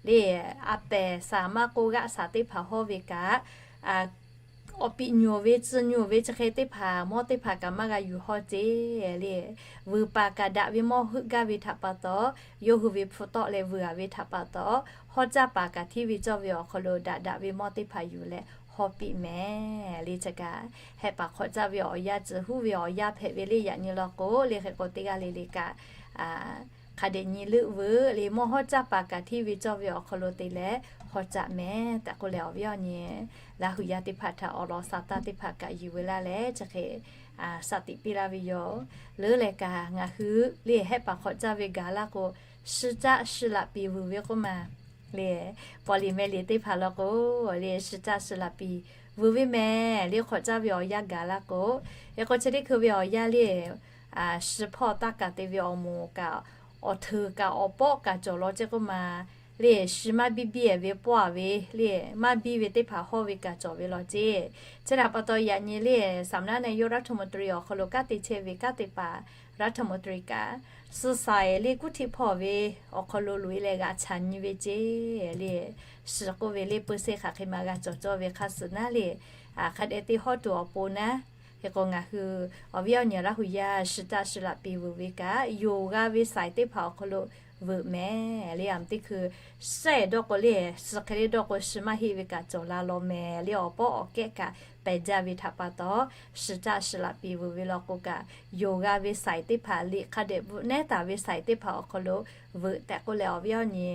le, a pehˍ shaˍ maˇ k'oˆ g'aˆ shaˍ teˇ hpaˍ hawˇ ve kaꞈ, awˬ piꞈ nyuˬ ve tcuh nyuˬ ve chi hk'e teˇ hpaˍ mawˇ teˇ hpaˍ kaꞈ maˇ g'a yuˬ hawˇ ceˇ le. Vuiˬ paˍ kaꞈ daꞈ ve mawˇ heuˆ gaˇ ve htaꞈ pa taw, yawˇ hui ve hpu tawˆ leh vuiˬ a ve htaꞈ pa taw, hawˇ caˇ paˍ kaꞈ hteˇ ve cawˇ ve awˬ hk'aw lo daꞈ daꞈ ve mawˇ teˇ hpaˍ yuˬ leh hawˇ piˇ mehˍ le. Chi kaꞈ hehˆ paˍ hk'awꞈ caˇ ve awˬ yanˇ tcuh huˉ ve awˬ yanˇ hpehꞈ ve le. Yaꞈ nyi law k'o le, hk'e k'o teˇ g'aˇ le le kaꞈ hk'a dehꞈ nyi leuˆ veuˬ le, mawˇ hawˇ caˇ paˍ kaꞈ hteˇ ve cawˇ ve awˬ hk'aw lo te leh hawˇ caꞈ mehˍ tehꞈ k'oˆ leh, awˬ viˉ awˬ nyi Laˇ hu yaˇ teˇ hpaˍ htaꞈ awˬ lawn sa taˇ teˇ hpaˍ kaꞈ yuˬ veu laˇ leh chi hk'e shaˍ tiꞈ piˇ laˇ ve yoˬ. Leuˉ leh kaꞈ ngaˬ hui le hehˆ paˍ hk'awꞈ caˇ ve gaˬ laˇ k'o, suh caˆ suh laꞈ piˍ vuiˬ ve k'oˆ ma le, paw liꞈ meh liꞈ teˇ hpaˍ law k'o, le, shi caˆ shi laꞈ piˍ vuiˬ ve mehˍ le, hk'awꞈ caˇ ve awˬ yanˇ gaˬ la k'o, hk'e k'o chi teˇ hkui ve awˬ yanˇ le, shi hpawˇ taˇ kaˬ te ve awˬ moˍ kaꞈ, awˬ hteuˍ kaꞈ awˬ pawˆ kaꞈ cawˬ law ceˇ k'oˆ ma, le, shi maˇ biˇ biˇ ve pawˆ a ve le, maˇ biˇ ve teˇ hpaˍ hawˇ ve kaꞈ cawˬ ve law ceˇ. Chi htaꞈ pa taw yaꞈ nyi le, สำนักนายกรัฐมนตรี awˬ hk'aw lo kanˉ te chehˇ ve kanˉ te paˍ รัฐมนตรี kaꞈ, suh saiˍ le kuˉ htiˆ hpawˇ ve awˬ hk'aw lo loꞈ e leh g'aꞈ chaꞈ nyi ve ceˇ le, shi k'oˆ ve le peu se hk'aˬ hk'e ma g'a cawˬ cawˇ ve hk'a suhˍ naˉ le, hk'a dehꞈ te hawˇ tuˬ awˬ pon naˉ, hk'e k'o ngaˬ hui awˬ viˉ awˬ nyi Laˇ hu yaˇ shi caˆ shi laꞈ piˍ vuiˬ ve kaꞈ, yonˍ g'a ve saiˍ teˇ hpaˍ awˬ hk'aw lo veuꞈ mehˍ le. Aˬ miˍ teˇ hkui shehˆ dawˇ k'o le, shi hk'e le dawˇ k'o shi maˇ heˆ ve kaꞈ cawˬ la law mehˍ le, awˬ pawˆ awˬ kehˉ kaꞈ pehˬ jaˇ ve htaꞈ pa taw, shi caˆ shi laꞈ piˍ vuiˬ ve law k'o kaꞈ, yonˍ g'a ve saiˍ teˇ hpaˍ liꞈ hk'a dehꞈ bvuhꞈ nehˉ taˍ ve saiˍ teˇ hpaˍ awˬ hk'aw lo veuꞈ tehꞈ k'oˆ leh, awˬ viˉ awˬ nyi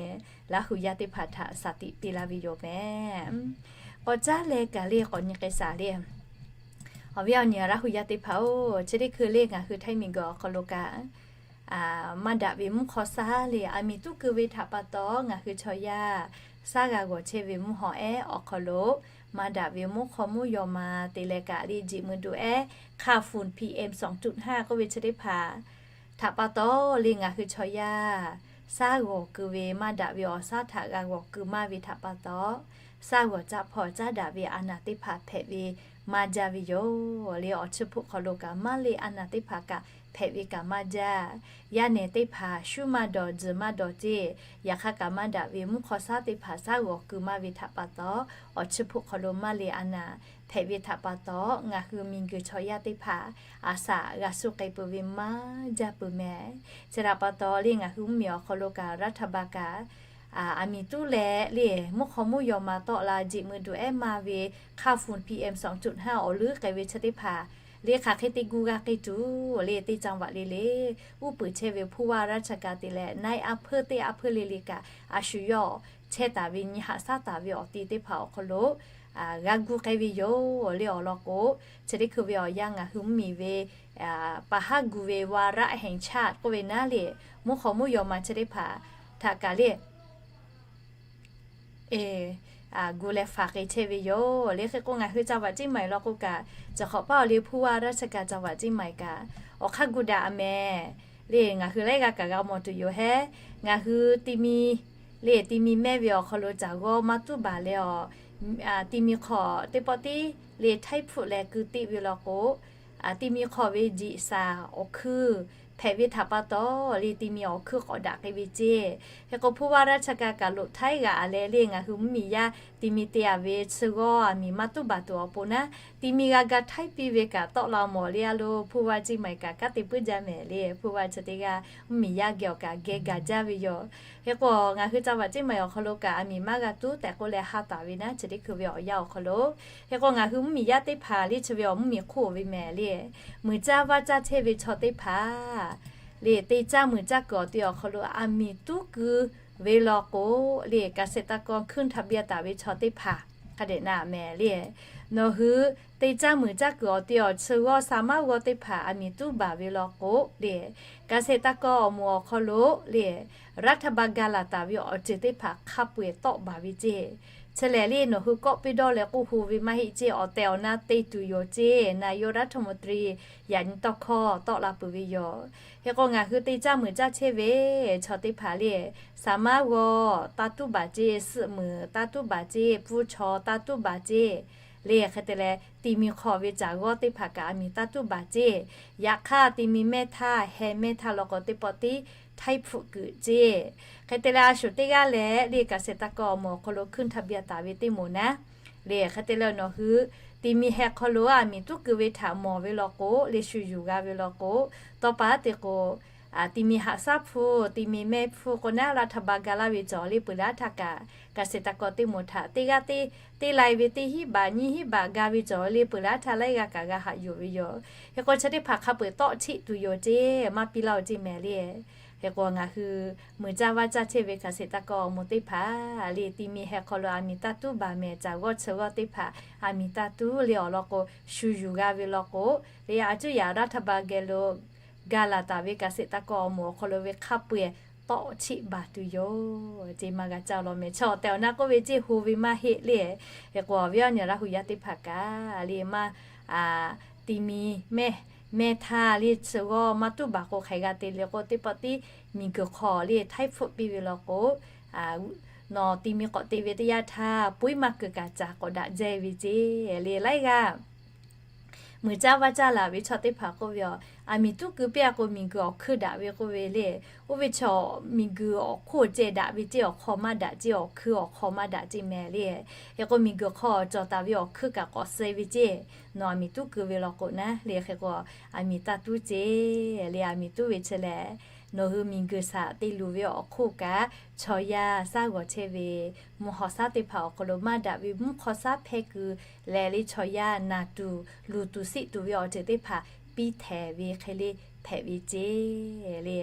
Laˇ hu yaˇ teˇ hpaˍ htaꞈ shaˍ tiꞈ te la ve yoˬ mehˍ. K'awꞈ caˉ leh kaꞈ le k'awꞈ nyi k'ai shaˍ le. Awˬ viˉ awˬ nyi Laˇ hu yaˇ teˇ hpaˍ-oˬ, chi teˇ hkui le ngaˬ hui Htaiˇ miˬguiˬ awˬ hk'aw lo kaꞈ, maˇ daꞈ ve mvuhˇ hk'aw shaˉ le, aˬ miˍ tuˉ keu ve htaꞈ pa taw ngaˬ hui chaw yaˇ shaˉ g'a g'awˬ chehˇ ve mvuhˇ haw ehˉ awˬ hk'aw lo, maˇ daꞈ ve mvuhˇ hk'aw mvuhˇ yaw ma te leh kaꞈ le, jeꞈ mui duˬ ehˉ ค่าฝุ่น PM สองจุดห้า k'oˆ ve chi teˇ hpaˍ htaꞈ pa taw le, ngaˬ hui chaw yaˇ shaˉ g'awˬ keu ve maˇ daꞈ ve awˬ shaˉ htaꞈ g'a g'awˬ keu maˇ ve htaꞈ pa taw, shaˉ g'awˬ caˇ hpawˇ caˉ daꞈ ve a naˍ teˇ hpaˍ hpehꞈ ve maˇ jaˇ ve yoˬ le. Awˬ chi hpfuhˆ hk'aw lo kaꞈ maˇ le a naˍ teˇ hpaˍ kaꞈ hpehꞈ ve kaꞈ maˇ jaˇ. Yaˇ nehˬ teˇ hpaˍ shuˉ maˇ dawˬ, tzuhˬ maˇ dawˬ ceˇ. Yaꞈ hk'aˇ kaꞈ maˇ daꞈ ve mvuhˇ hk'aw shaˉ teˇ hpaˍ shaˉ g'awˬ keu maˇ ve htaꞈ pa taw, awˬ chi hpfuhˆ hk'aw lo maˇ le a naˍ hpehꞈ ve htaꞈ pa taw, ngaˬ hui miˬguiˬ chaw yaˇ teˇ hpaˍ aˬ shaꞈ g'a suh k'ai peuˬ ve maˇ jaˇ peuˬ mehˍ. Chi htaꞈ pa taw le ngaˬ hui mvuhˇmiˬ awˬ hk'aw lo kaꞈ รัฐบาล kaꞈ, aˬ miˍ tuˉ leh le, mvuhˇ hk'aw mvuhˇ yaw ma tawˆ la, jeꞈ mui duˬ ehˉ maˇ ve ค่าฝุ่น PM สองจุดห้า awˬ leuˉ k'ai ve chi teˇ hpaˍ le, hk'aˬ hk'e te gu g'a k'ai tuˬ le, teˇ caˇ vaꞈ le le uˉ peunˍ chehˇ ve ผู้ว่าราชการ te leh นายอำเภอ teˇ อำเภอ le le kaꞈ, a shu yawˇ chehˇ taˍ ve nyi haꞈ shaˉ taˍ ve awˬ ti teˇ hpaˍ awˬ hk'aw lo g'a gu k'ai ve yoˬ le. Awˬ lawn k'o, chi teˇ hkui ve awˬ yanˇ ngaˬ hui mvuhˇmiˬ ve pa haˉ gu ve วาระแห่งชาติ k'oˆ ve naˉ le, mvuhˇ hk'aw mvuhˇ yaw ma chi teˇ hpaˍ htaꞈ kaꞈ le gu leh faˍ k'ai chehˇ ve yoˬ le. Hk'e k'o ngaˬ hui จังหวัดเชียงใหม่ law k'o kaꞈ, chi hk'awꞈ paˉ awˬ le ผู้ว่าราชการ จังหวัดเชียงใหม่ kaꞈ awˬ hk'aˇ gu daꞈ mehˍ le. Ngaˬ hui laiˉ g'aˇ kaꞈ g'a mawˬ tuˬ yoˬ hehˉ. Ngaˬ hui ti mi le, ti mi mehˇ ve awˬ hk'aw lo caˬ g'awˇ maˇ tuˉ baˬ leh awˬ, ti mi hk'aw teˇ pawˆ tiˉ le htaiˇ hpfuhˆ leh keu teˆ ve law k'o, ti mi hk'aw ve jeꞈ shaˍ awˬ hkuiˇ hpehꞈ ve htaꞈ pa taw le, ti mi awˬ hkuiˇ k'awꞈ daꞈ k'ai ve ceˇ. Hk'e k'o ผู้ว่าราชการ kaꞈ loꞈ htaiˉ g'a a leh le, ngaˬ hui mvuhˇmiˬ yaˇ ti mi te a ve chi g'awˇ aˬ miˍ maˇ tuˉ baˬ tuˬ awˬ pon naˉ, ti mi g'a ga htaiˇ piˇ ve kaꞈ tawˆ la mawˬ le a lo, ผู้ว่า Chiang Mai kaꞈ kanˉ te puiˉ jaˇ mehˍ le. ผู้ว่า chi teˇ g'aˇ mvuhˇmiˬ yaˇ geh awˬ kaꞈ geh gaˬ jaˇ ve yoˬ. Hk'e k'o ngaˬ hui จังหวัดเชียงใหม่ awˬ hk'aw lo kaꞈ aˬ miˍ maˇ g'a tuˉ tehꞈ k'oˆ leh ha taˍ ve naˉ, chi teˇ hkui ve awˬ yanˇ awˬ hk'aw lo. Hk'e k'o ngaˬ hui mvuhˇmiˬ yaˇ teˇ hpaˍ le chi ve awˬ mvuhˇmiˬ hk'oˆ ve mehˍ le, muiˬ caˇ vaˇ caˇ chehˇ ve chaw teˇ hpaˍ le, te caˇ muiˬ caˇ kuiˬ awˬ ti awˬ hk'aw lo aˬ miˍ tuˉ keu ve law k'o le, เกษตรกร ขึ้นทะเบียน taˍ ve chaw teˇ hpaˍ hk'a dehꞈ na mehˍ le. Nawˬ hui te caˇ muiˬ caˇ kuiˬ awˬ ti awˬ chi g'awˇ sha maˉ g'awˇ teˇ hpaˍ aˬ miˍ tuˉ baˬ ve law k'o le, เกษตรกร awˬ moˍ awˬ hk'aw lo le, รัฐบาล ga laˬ taˍ ve awˬ ceuˬ teˇ hpaˍ hk'a peu-eˬ tawˆ baˬ ve ceˇ. Chi lehˬ le nawˬ hui kawˆ piˇ dawˇ leh k'oˆ hu ve maˇ heˆ ceˇ, awˬ tehˬ awˬ na te tuˬ yoˬ ceˇ, นายกรัฐมนตรี yaꞈ nyi tawˇ hkawˇ tawˆ la peuˬ ve yoˬ. Hk'e k'o ngaˬ hui te caˇ muiˬ caˇ chehˇ ve chaw teˇ hpaˍ le, sha maˉ g'awˇ taˇ tuˉ baˬ ceˇ, suhˆ muiˬ taˇ tuˉ baˬ ceˇ, pfuhˇ chaw taˇ tuˉ baˬ ceˇ le. Hk'e te leh ti mi hk'aw ve caˬ g'awˇ teˇ hpaˍ kaꞈ aˬ miˍ taˇ tuˉ baˬ ceˇ. Yaꞈ hk'aˇ ti mi mehˇ htaˇ heh mehˇ htaˇ law k'o teˇ pawˆ tiˉ htaiˇ hpfuhˆ kuiˬ ceˇ. Hk'e te leh a shuˍ teˇ g'aˇ leh le, เกษตรกร awˬ moˍ awˬ hk'aw lo ขึ้นทะเบียน taˍ ve teˇ moˍ naˉ le, hk'e te leh nawˬ hui ti mi heh hk'aw lo aˬ miˍ tuˉ keu ve htaꞈ mawˬ ve law k'o le, shu yuˬ g'a ve law k'o, tawˇ pa te k'o, ti mi haꞈ shaˉ hpu, ti mi mehˇ hpu k'o naˉ, รัฐบาล ga laˇ ve cawˬ le peuˬ laˇ htaˇ kaꞈ, เกษตรกร teˇ moˍ htaꞈ teˇ g'aˇ teˇ, teˇ lai ve teˇ hinˉ baꞈ nyiˇ hinˉ baꞈ ga ve cawˬ le peuˬ laˇ htaˇ laiˉ g'aˇ kaꞈ g'a haꞈ yuˬ ve yoˬ. Hk'e k'o chi teˇ hpaˍ hk'a peu-eˬ tawˆ cheˆ tuˬ yoˬ ceˇ, maˇ piˇ laˇ-oˬ ceˇ mehˍ le. Hk'e k'o ngaˬ hui muiˬ caˇ vaˇ caˇ chehˇ ve เกษตรกร awˬ moˍ teˇ hpaˍ le, ti mi heh hk'aw lo aˬ miˍ taˇ tuˉ baˬ mehˍ, caˬ g'awˇ chi g'awˇ teˇ hpaˍ aˬ miˍ taˇ tuˉ le. Awˬ lawn k'o, shu yuˬ g'a ve law k'o le, a cuˇ yaꞈ รัฐบาล geh lo ga laˬ taˍ ve เกษตรกร awˬ moˍ awˬ hk'aw lo ve hk'a peu-eˬ tawˆ chiˆ baˬ tuˬ yoˬ. Ceˇ maˇ g'a caˇ law mehˍ. Chaw tehˬ awˬ na k'oˆ ve ceˇ, hu ve maˇ heˆ le. Hk'e k'o, awˬ viˉ awˬ nyi Laˇ hu yaˇ teˇ hpaˍ kaꞈ le, maˇ ti mi mehˇ, mehˇ htaˇ le chi g'awˇ maˇ tuˉ baˬ k'o hk'aˬ hk'e g'a te le k'o, teˇ pawˆ tiˉ miˬguiˬ hk'aw le htaiˇ hpfuhˆ piˇ ve law k'o, nawˬ ti mi k'awꞈ te ve teˇ yanˇ htaˇ, puiˉ maˇ kuiˬ kaꞈ caˍ k'awꞈ daꞈ jaˇ ve ceˇ le. Laiˉ g'aˇ muiˬ caˇ vaˇ caˇ laˬ ve chaw teˇ hpaˍ k'oˆ ve, aˬ miˍ tuˉ keu piˇ a k'o, miˬguiˬ awˬ hkuiˇ daꞈ ve k'oˆ ve le. Oˇ ve chaw miˬguiˬ awˬ hk'oˆ ceh daꞈ ve ceˇ, awˬ hk'aw maˇ daꞈ ceˇ, awˬ hkuiˇ awˬ hk'aw maˇ daꞈ ceˇ mehˍ le. Hk'e k'o, miˬguiˬ hk'aw cawˬ taˍ ve awˬ hkuiˇ kaꞈ k'awꞈ suh ve ceˇ. Nawˬ aˬ miˍ tuˉ keu ve law k'o naˉ le. Hk'e k'o, aˬ miˍ taˇ tuˉ ceˇ le. Aˬ miˍ tuˉ ve chi lehˬ, nawˬ hui miˬguiˬ shaꞈ te luˬ ve awˬ hk'oˆ kaꞈ, chaw yaˇ shaˉ g'awˬ chehˇ ve mvuhˇ hawˬ shaˉ teˇ hpaˍ awˬ hk'aw lo maˇ daꞈ ve mvuhˇ hk'aw shaˉ hpehˇ keu leh le, chaw yaˇ naˬ tuˬ luˬ tuˬ siˆ tuˬ ve awˬ ceuˬ teˇ hpaˍ piˇ htehˍ ve hk'e le hpehꞈ ve ceˇ le.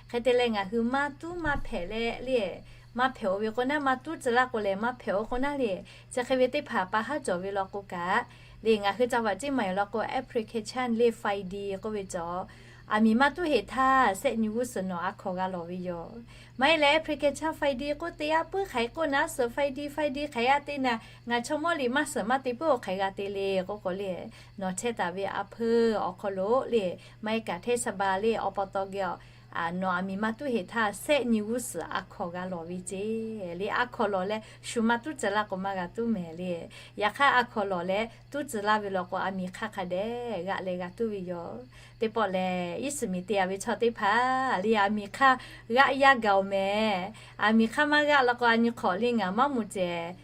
Hk'e te leh, ngaˬ hui maˇ tuˉ maˇ hpehꞈ leh le, maˇ hpehꞈ-oˬ ve k'o naˉ, maˇ tuˉ tcuh laˇ k'o lehˬ maˇ hpehꞈ-oˬ k'o naˉ le, chi hk'e ve teˇ hpaˍ pa haˉ cawˬ ve law k'o kaꞈ le, ngaˬ hui ca vaꞈ ceˇ maˬ yoˬ law k'o, application le Finder k'oˆ ve cawˬ. Aˬ miˍ maˇ tuˉ heˆ htaˇ, sehˆ nyi g'uˇ suhˍ nawˬ a hkawnˍ g'a lawˬ ve yoˬ. Maˇ heˆ leh application Finder k'oˆ te yaˇ puiˉ hk'aˬ hk'e k'oˆ naˉ, suhˍ Finder Finder hk'aˬ hk'e yaˇ te naˉ, ngaˬ chaw mawˇ liꞈ maˇ suhˍ maˇ te puiˉ-oˬ hk'aˬ hk'e g'a te le k'oˆ k'o le, nawˬ chehˇ taˍ ve a hpeuˇ awˬ hk'aw lo le, maˇ heˆ kaꞈ hteˇ shaˍ ba le awˬ pa taw geh a, nawˬ aˬ miˍ maˇ tuˉ heˆ htaˇ, sehˆ nyi g'uˇ suhˍ a hkawnˍ g'a lawˬ ve ceˇ le. A hkawnˍ lawˬ leh shu maˇ tuˉ tcuh laˇ k'o maˇ g'a tuˉ mehˍ le. Yaꞈ hk'aˇ a hkawnˍ lawˬ leh tuˉ tcuh laˇ ve law k'o, aˬ miˍ hk'aˇ hk'a dehꞈ g'aꞈ leh g'a tuˉ ve yoˬ. Teˇ pawˆ lehˬ, iˉ shiˍ miˍ te a ve chaw teˇ hpaˍ le, aˬ miˍ hk'aˇ g'aꞈ yaˇ gaˬ-oˬ mehˍ. Aˬ miˍ hk'aˇ maˇ g'aꞈ law k'o, a nyi hk'awꞈ le ngaˬ maˇ moˍ cehˬ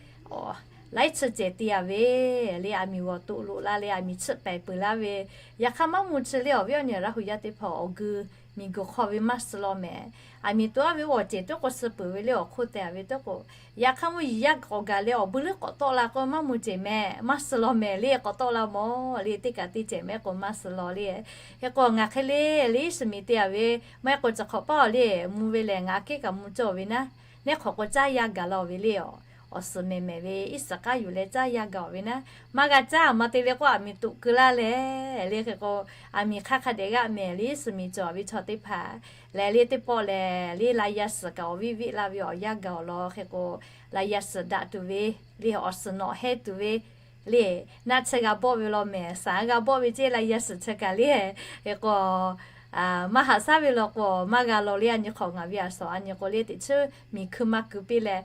laiˉ chi cehˬ te a ve le, aˬ miˍ g'awˬ toꞈ loꞈ la le, aˬ miˍ chiˆ pehˍ peuˬ laˇ ve. Yaꞈ hk'aˇ maˇ moˍ chi le, awˬ viˉ awˬ nyi Laˇ hu yaˇ teˇ hpaˍ awˬ geu miˬguiˬ hk'aw ve maˇ suh law mehˍ. Aˬ miˍ toꞈ a ve awˬ cehˬ tuˉ k'o suh peuˬ ve le, awˬ hk'oˆ te a ve tuˉ k'o, yaꞈ hk'aˇ mvuhˇ yiˍ yaˇ k'awꞈ gaˬ leh awˬ bon leuˉ k'awꞈ tawˆ la k'o maˇ moˍ cehˬ mehˍ, maˇ suh law mehˍ le, k'awꞈ tawˆ la mawˬ le, teˇ kaꞈ teˇ cehˬ mehˍ k'o maˇ suh law le. Hk'e k'o ngaˬ hk'e le, le iˉ shiˍ miˍ te a ve, maˇ heˆ k'o chi hk'awꞈ paˇ awˬ le mvuh ve lehˬ, ngaˬ aꞈ kehˉ kaꞈ mvuh cawˇ ve naˉ, neˉ hk'awꞈ k'o caˇ yaˇ gaˬ la ve le. Awˬ suhˍ mehˍ mehˍ ve iˉ shiˍ k'aˉ yuˬ leh caˇ yaˇ gaˬ ve naˉ, maˇ g'a caˇ maˇ te le k'o, aˬ miˍ toꞈ keu laˇ leh le. Hk'e k'o, aˬ miˍ hk'aˇ hk'a dehꞈ g'aꞈ mehˍ le, iˉ shiˍ miˍ cawˬ ve chaw teˇ hpaˍ lehˬ le, teˇ pawˆ lehˬ le, laˇ yaˇ suhˍ kaꞈ awˬ viˉ viˆ laˇ ve awˬ yanˇ gaˬ awˬ lawn. Hk'e k'o, laˇ yaˇ suhˍ daꞈ tuˬ ve le, awˬ suhˍ nawꞈ hehnˇ tuˬ ve le, naˆ chi g'a bawˆ ve law mehˍ, saˍ g'a bawˆ ve ceˇ, laˇ yaˇ suhˍ chi kaꞈ le. Hk'e k'o, maˇ haꞈ shaˉ ve law k'o maˇ g'a law le. A nyi hk'awꞈ ngaˬ ve a suhˍ a nyi k'o le, teꞈ chiˉ miˬ hkui maˇ keu piˇ leh,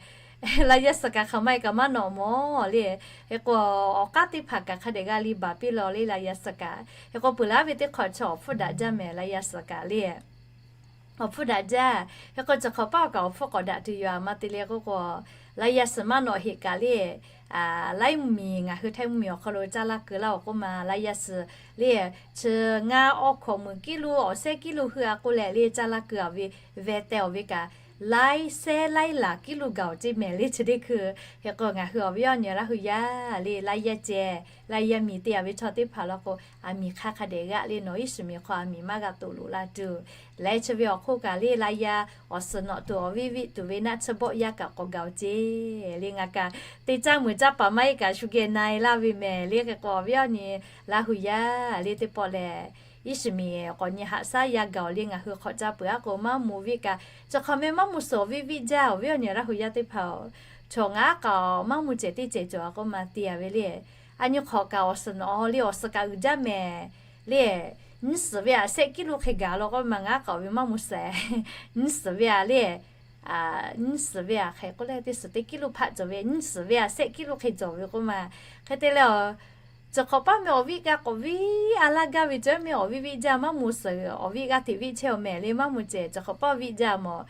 laˇ yaˇ suhˍ kaꞈ hk'aˬ ma e kaꞈ maˇ nawꞈ mawˬ le. Hk'e k'o, awˬ k'aˉ teˇ hpaˍ kaꞈ hk'a dehꞈ g'a le baˬ piˇ law le, laˇ yaˇ suhˍ kaꞈ. Hk'e k'o, peuˬ laˇ ve teˇ hk'awꞈ chi awˬ hpfuhˇ daꞈ jaˇ mehˍ, laˇ yaˇ suhˍ kaꞈ le. Awˬ hpfuhˇ daꞈ jaˇ. Hk'e k'o, chi hk'awꞈ paˇ awˬ kaꞈ awˬ hpfuhˇ k'awꞈ daꞈ tuˬ yoˬ a. Maˇ te le k'oˆ k'o, laˇ yaˇ suhˍ maˇ nawꞈ heꞈ kaꞈ le, laiˉ mvuhˇ miˬ ngaˬ hui htaiˇ mvuhˇ miˬ awˬ hk'aw lo caˇ laˇ keu laˇ awˬ k'oˆ ma, laˇ yaˇ suhˍ le, chi ngaˇ awˬ hkawꞈ meuˍ kiˉ lo awˬ sehˉ kiˉ lo hui a k'oˆ leh le, caˇ laˇ keu a ve veh teh awˬ ve kaꞈ, laiˉ sehˉ laiˉ laˬ kiˉ lo gaˬ awˬ ceˇ mehˍ le chi teˇ hkui. Hk'e k'o, ngaˬ hui awˬ viˉ awˬ nyi Laˇ hu yaˇ le, laˇ yaˇ ceh, laˇ yaˇ miˬ te a ve chaw teˇ hpaˍ law k'o, aˬ miˍ hk'aˇ hk'a dehꞈ g'aꞈ le, nawˬ iˉ shiˍ miˍ hk'aw aˬ miˍ maˇ g'a toꞈ loꞈ la tuˬ. Leh chi ve awˬ hk'oˆ kaꞈ le, laˇ yaˇ awˬ suhˍ nawꞈ tuˬ awˬ viˉ viˆ tuˬ ve naˆ chi bawˆ yaˇ kaꞈ k'awꞈ gaˬ awˬ ceˇ le. Ngaˬ kaꞈ teˇ caˇ meuˍ caˇ paˍ maˇ heˆ kaꞈ shu geh na e laˇ ve mehˍ le. Hk'e k'o, awˬ viˉ awˬ nyi Laˇ hu yaˇ le, teˇ pawˆ lehˬ, iˉ shiˍ miˍ k'awꞈ nyi haꞈ shaˉ yaˇ gaˬ awˬ le. Ngaˬ hui hk'awꞈ caˇ peuˬ a k'o maˇ moˍ viˆ kaꞈ, chi hk'awꞈ meh maˇ moˍ suhˍ awˬ viˉ viˆ jaˇ. Awˬ viˉ awˬ nyi Laˇ hu yaˇ teˇ hpaˍ-oˬ, chaw ngaˬ aˉ k'aꞈ maˇ moˍ cehˬ teˇ cehˬ cawˬ a k'oˆ ma te a ve le. A nyi hk'awꞈ kaꞈ awˬ suhˍ nawꞈ le, awˬ suhˍ kaꞈ uiˍ jaˇ mehˍ le. Nyiˇ suhˍ ve a sehˆ kiˉ lo hk'e gaˬ law k'oˆ ma, ngaˬ aˉ k'aꞈ awˬ ve maˇ moˍ suhˍ. Nyiˇ suhˍ ve a le, nyiˇ suhˍ ve a hk'e k'oˆ leh teˇ suhˍ teˇ kiˉ lo hpaˆ cawˬ ve, nyiˇ suhˍ ve a sehˆ kiˉ lo hk'e cawˬ ve k'oˆ ma. Hk'e te leh, chi hk'awꞈ paˇ meh awˬ viˉ kaꞈ k'awꞈ viˉ a laˇ gaˇ ve cawˬ meh, awˬ viˉ viˆ jaˇ maˇ moˍ suhˍ. Awˬ viˉ g'aˇ hteꞈ viˆ chehˇ awˬ meh le, maˇ moˍ cehˬ chi hk'awꞈ paˇ viˆ jaˇ mawˬ.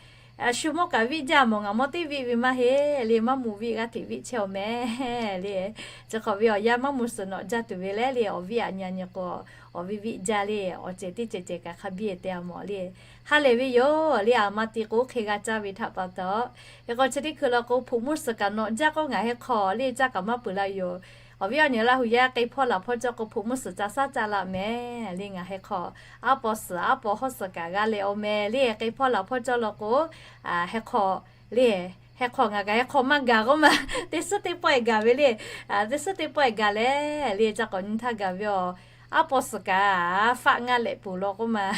Shu mawˇ kaꞈ viˆ jaˇ mawˬ, ngaˬ mawˇ teˇ viˆ ve maˇ heˆ le, maˇ moˍ viˆ g'aˇ hteꞈ viˆ chehˇ awˬ meh le. Chi hk'awꞈ ve awˬ yanˇ maˇ moˍ suhˍ nawꞈ jaˇ tuˬ ve leh le, awˬ viˉ aꞈ nyi a nyi k'o, awˬ viˉ viˆ jaˇ le, awˬ cehˬ teˇ cehˬ cehˬ kaꞈ hk'a biˇ te a mawˬ le. Ha lehˬ ve yoˬ le, aˬ ma te k'o hk'e g'a caˇ ve htaꞈ pa taw. Hk'e k'o chi teˇ hkui law k'o, hpoꞈ mvuhˇ suhˍ kaꞈ nawꞈ jaˇ k'o ngaˬ hk'e hk'aw le caˇ kaꞈ maˇ peuˬ la yoˬ. Awˬ viˉ awˬ nyi Laˇ hu yaˇ k'e hpawˇ laˬ hpawˇ cawˇ k'o, hpoꞈ mvuhˇ suhˍ ca shaˉ caˇ laˇ mehˍ le. Ngaˬ hk'e hk'aw aˉ paw suhˍ aˉ paw hawˉ suhˍ kaꞈ g'a leh awˬ meh le, k'e hpawˇ laˬ hpawˇ cawˇ law k'o, hk'e hk'aw le, hk'e hk'aw ngaˬ kaꞈ hk'e hk'aw maˇ gaˬ k'oˆ ma, teˇ suhˉ teˇ pawˆ e gaˬ ve le. Teˇ suhˉ teˇ pawˆ e gaˬ leh le, ca k'awꞈ nyi htaˇ gaˬ ve awˬ Aˉ pawˇ suhˍ kaꞈ faˆ ngaˆ lehꞈ peuˬ law k'oˆ ma,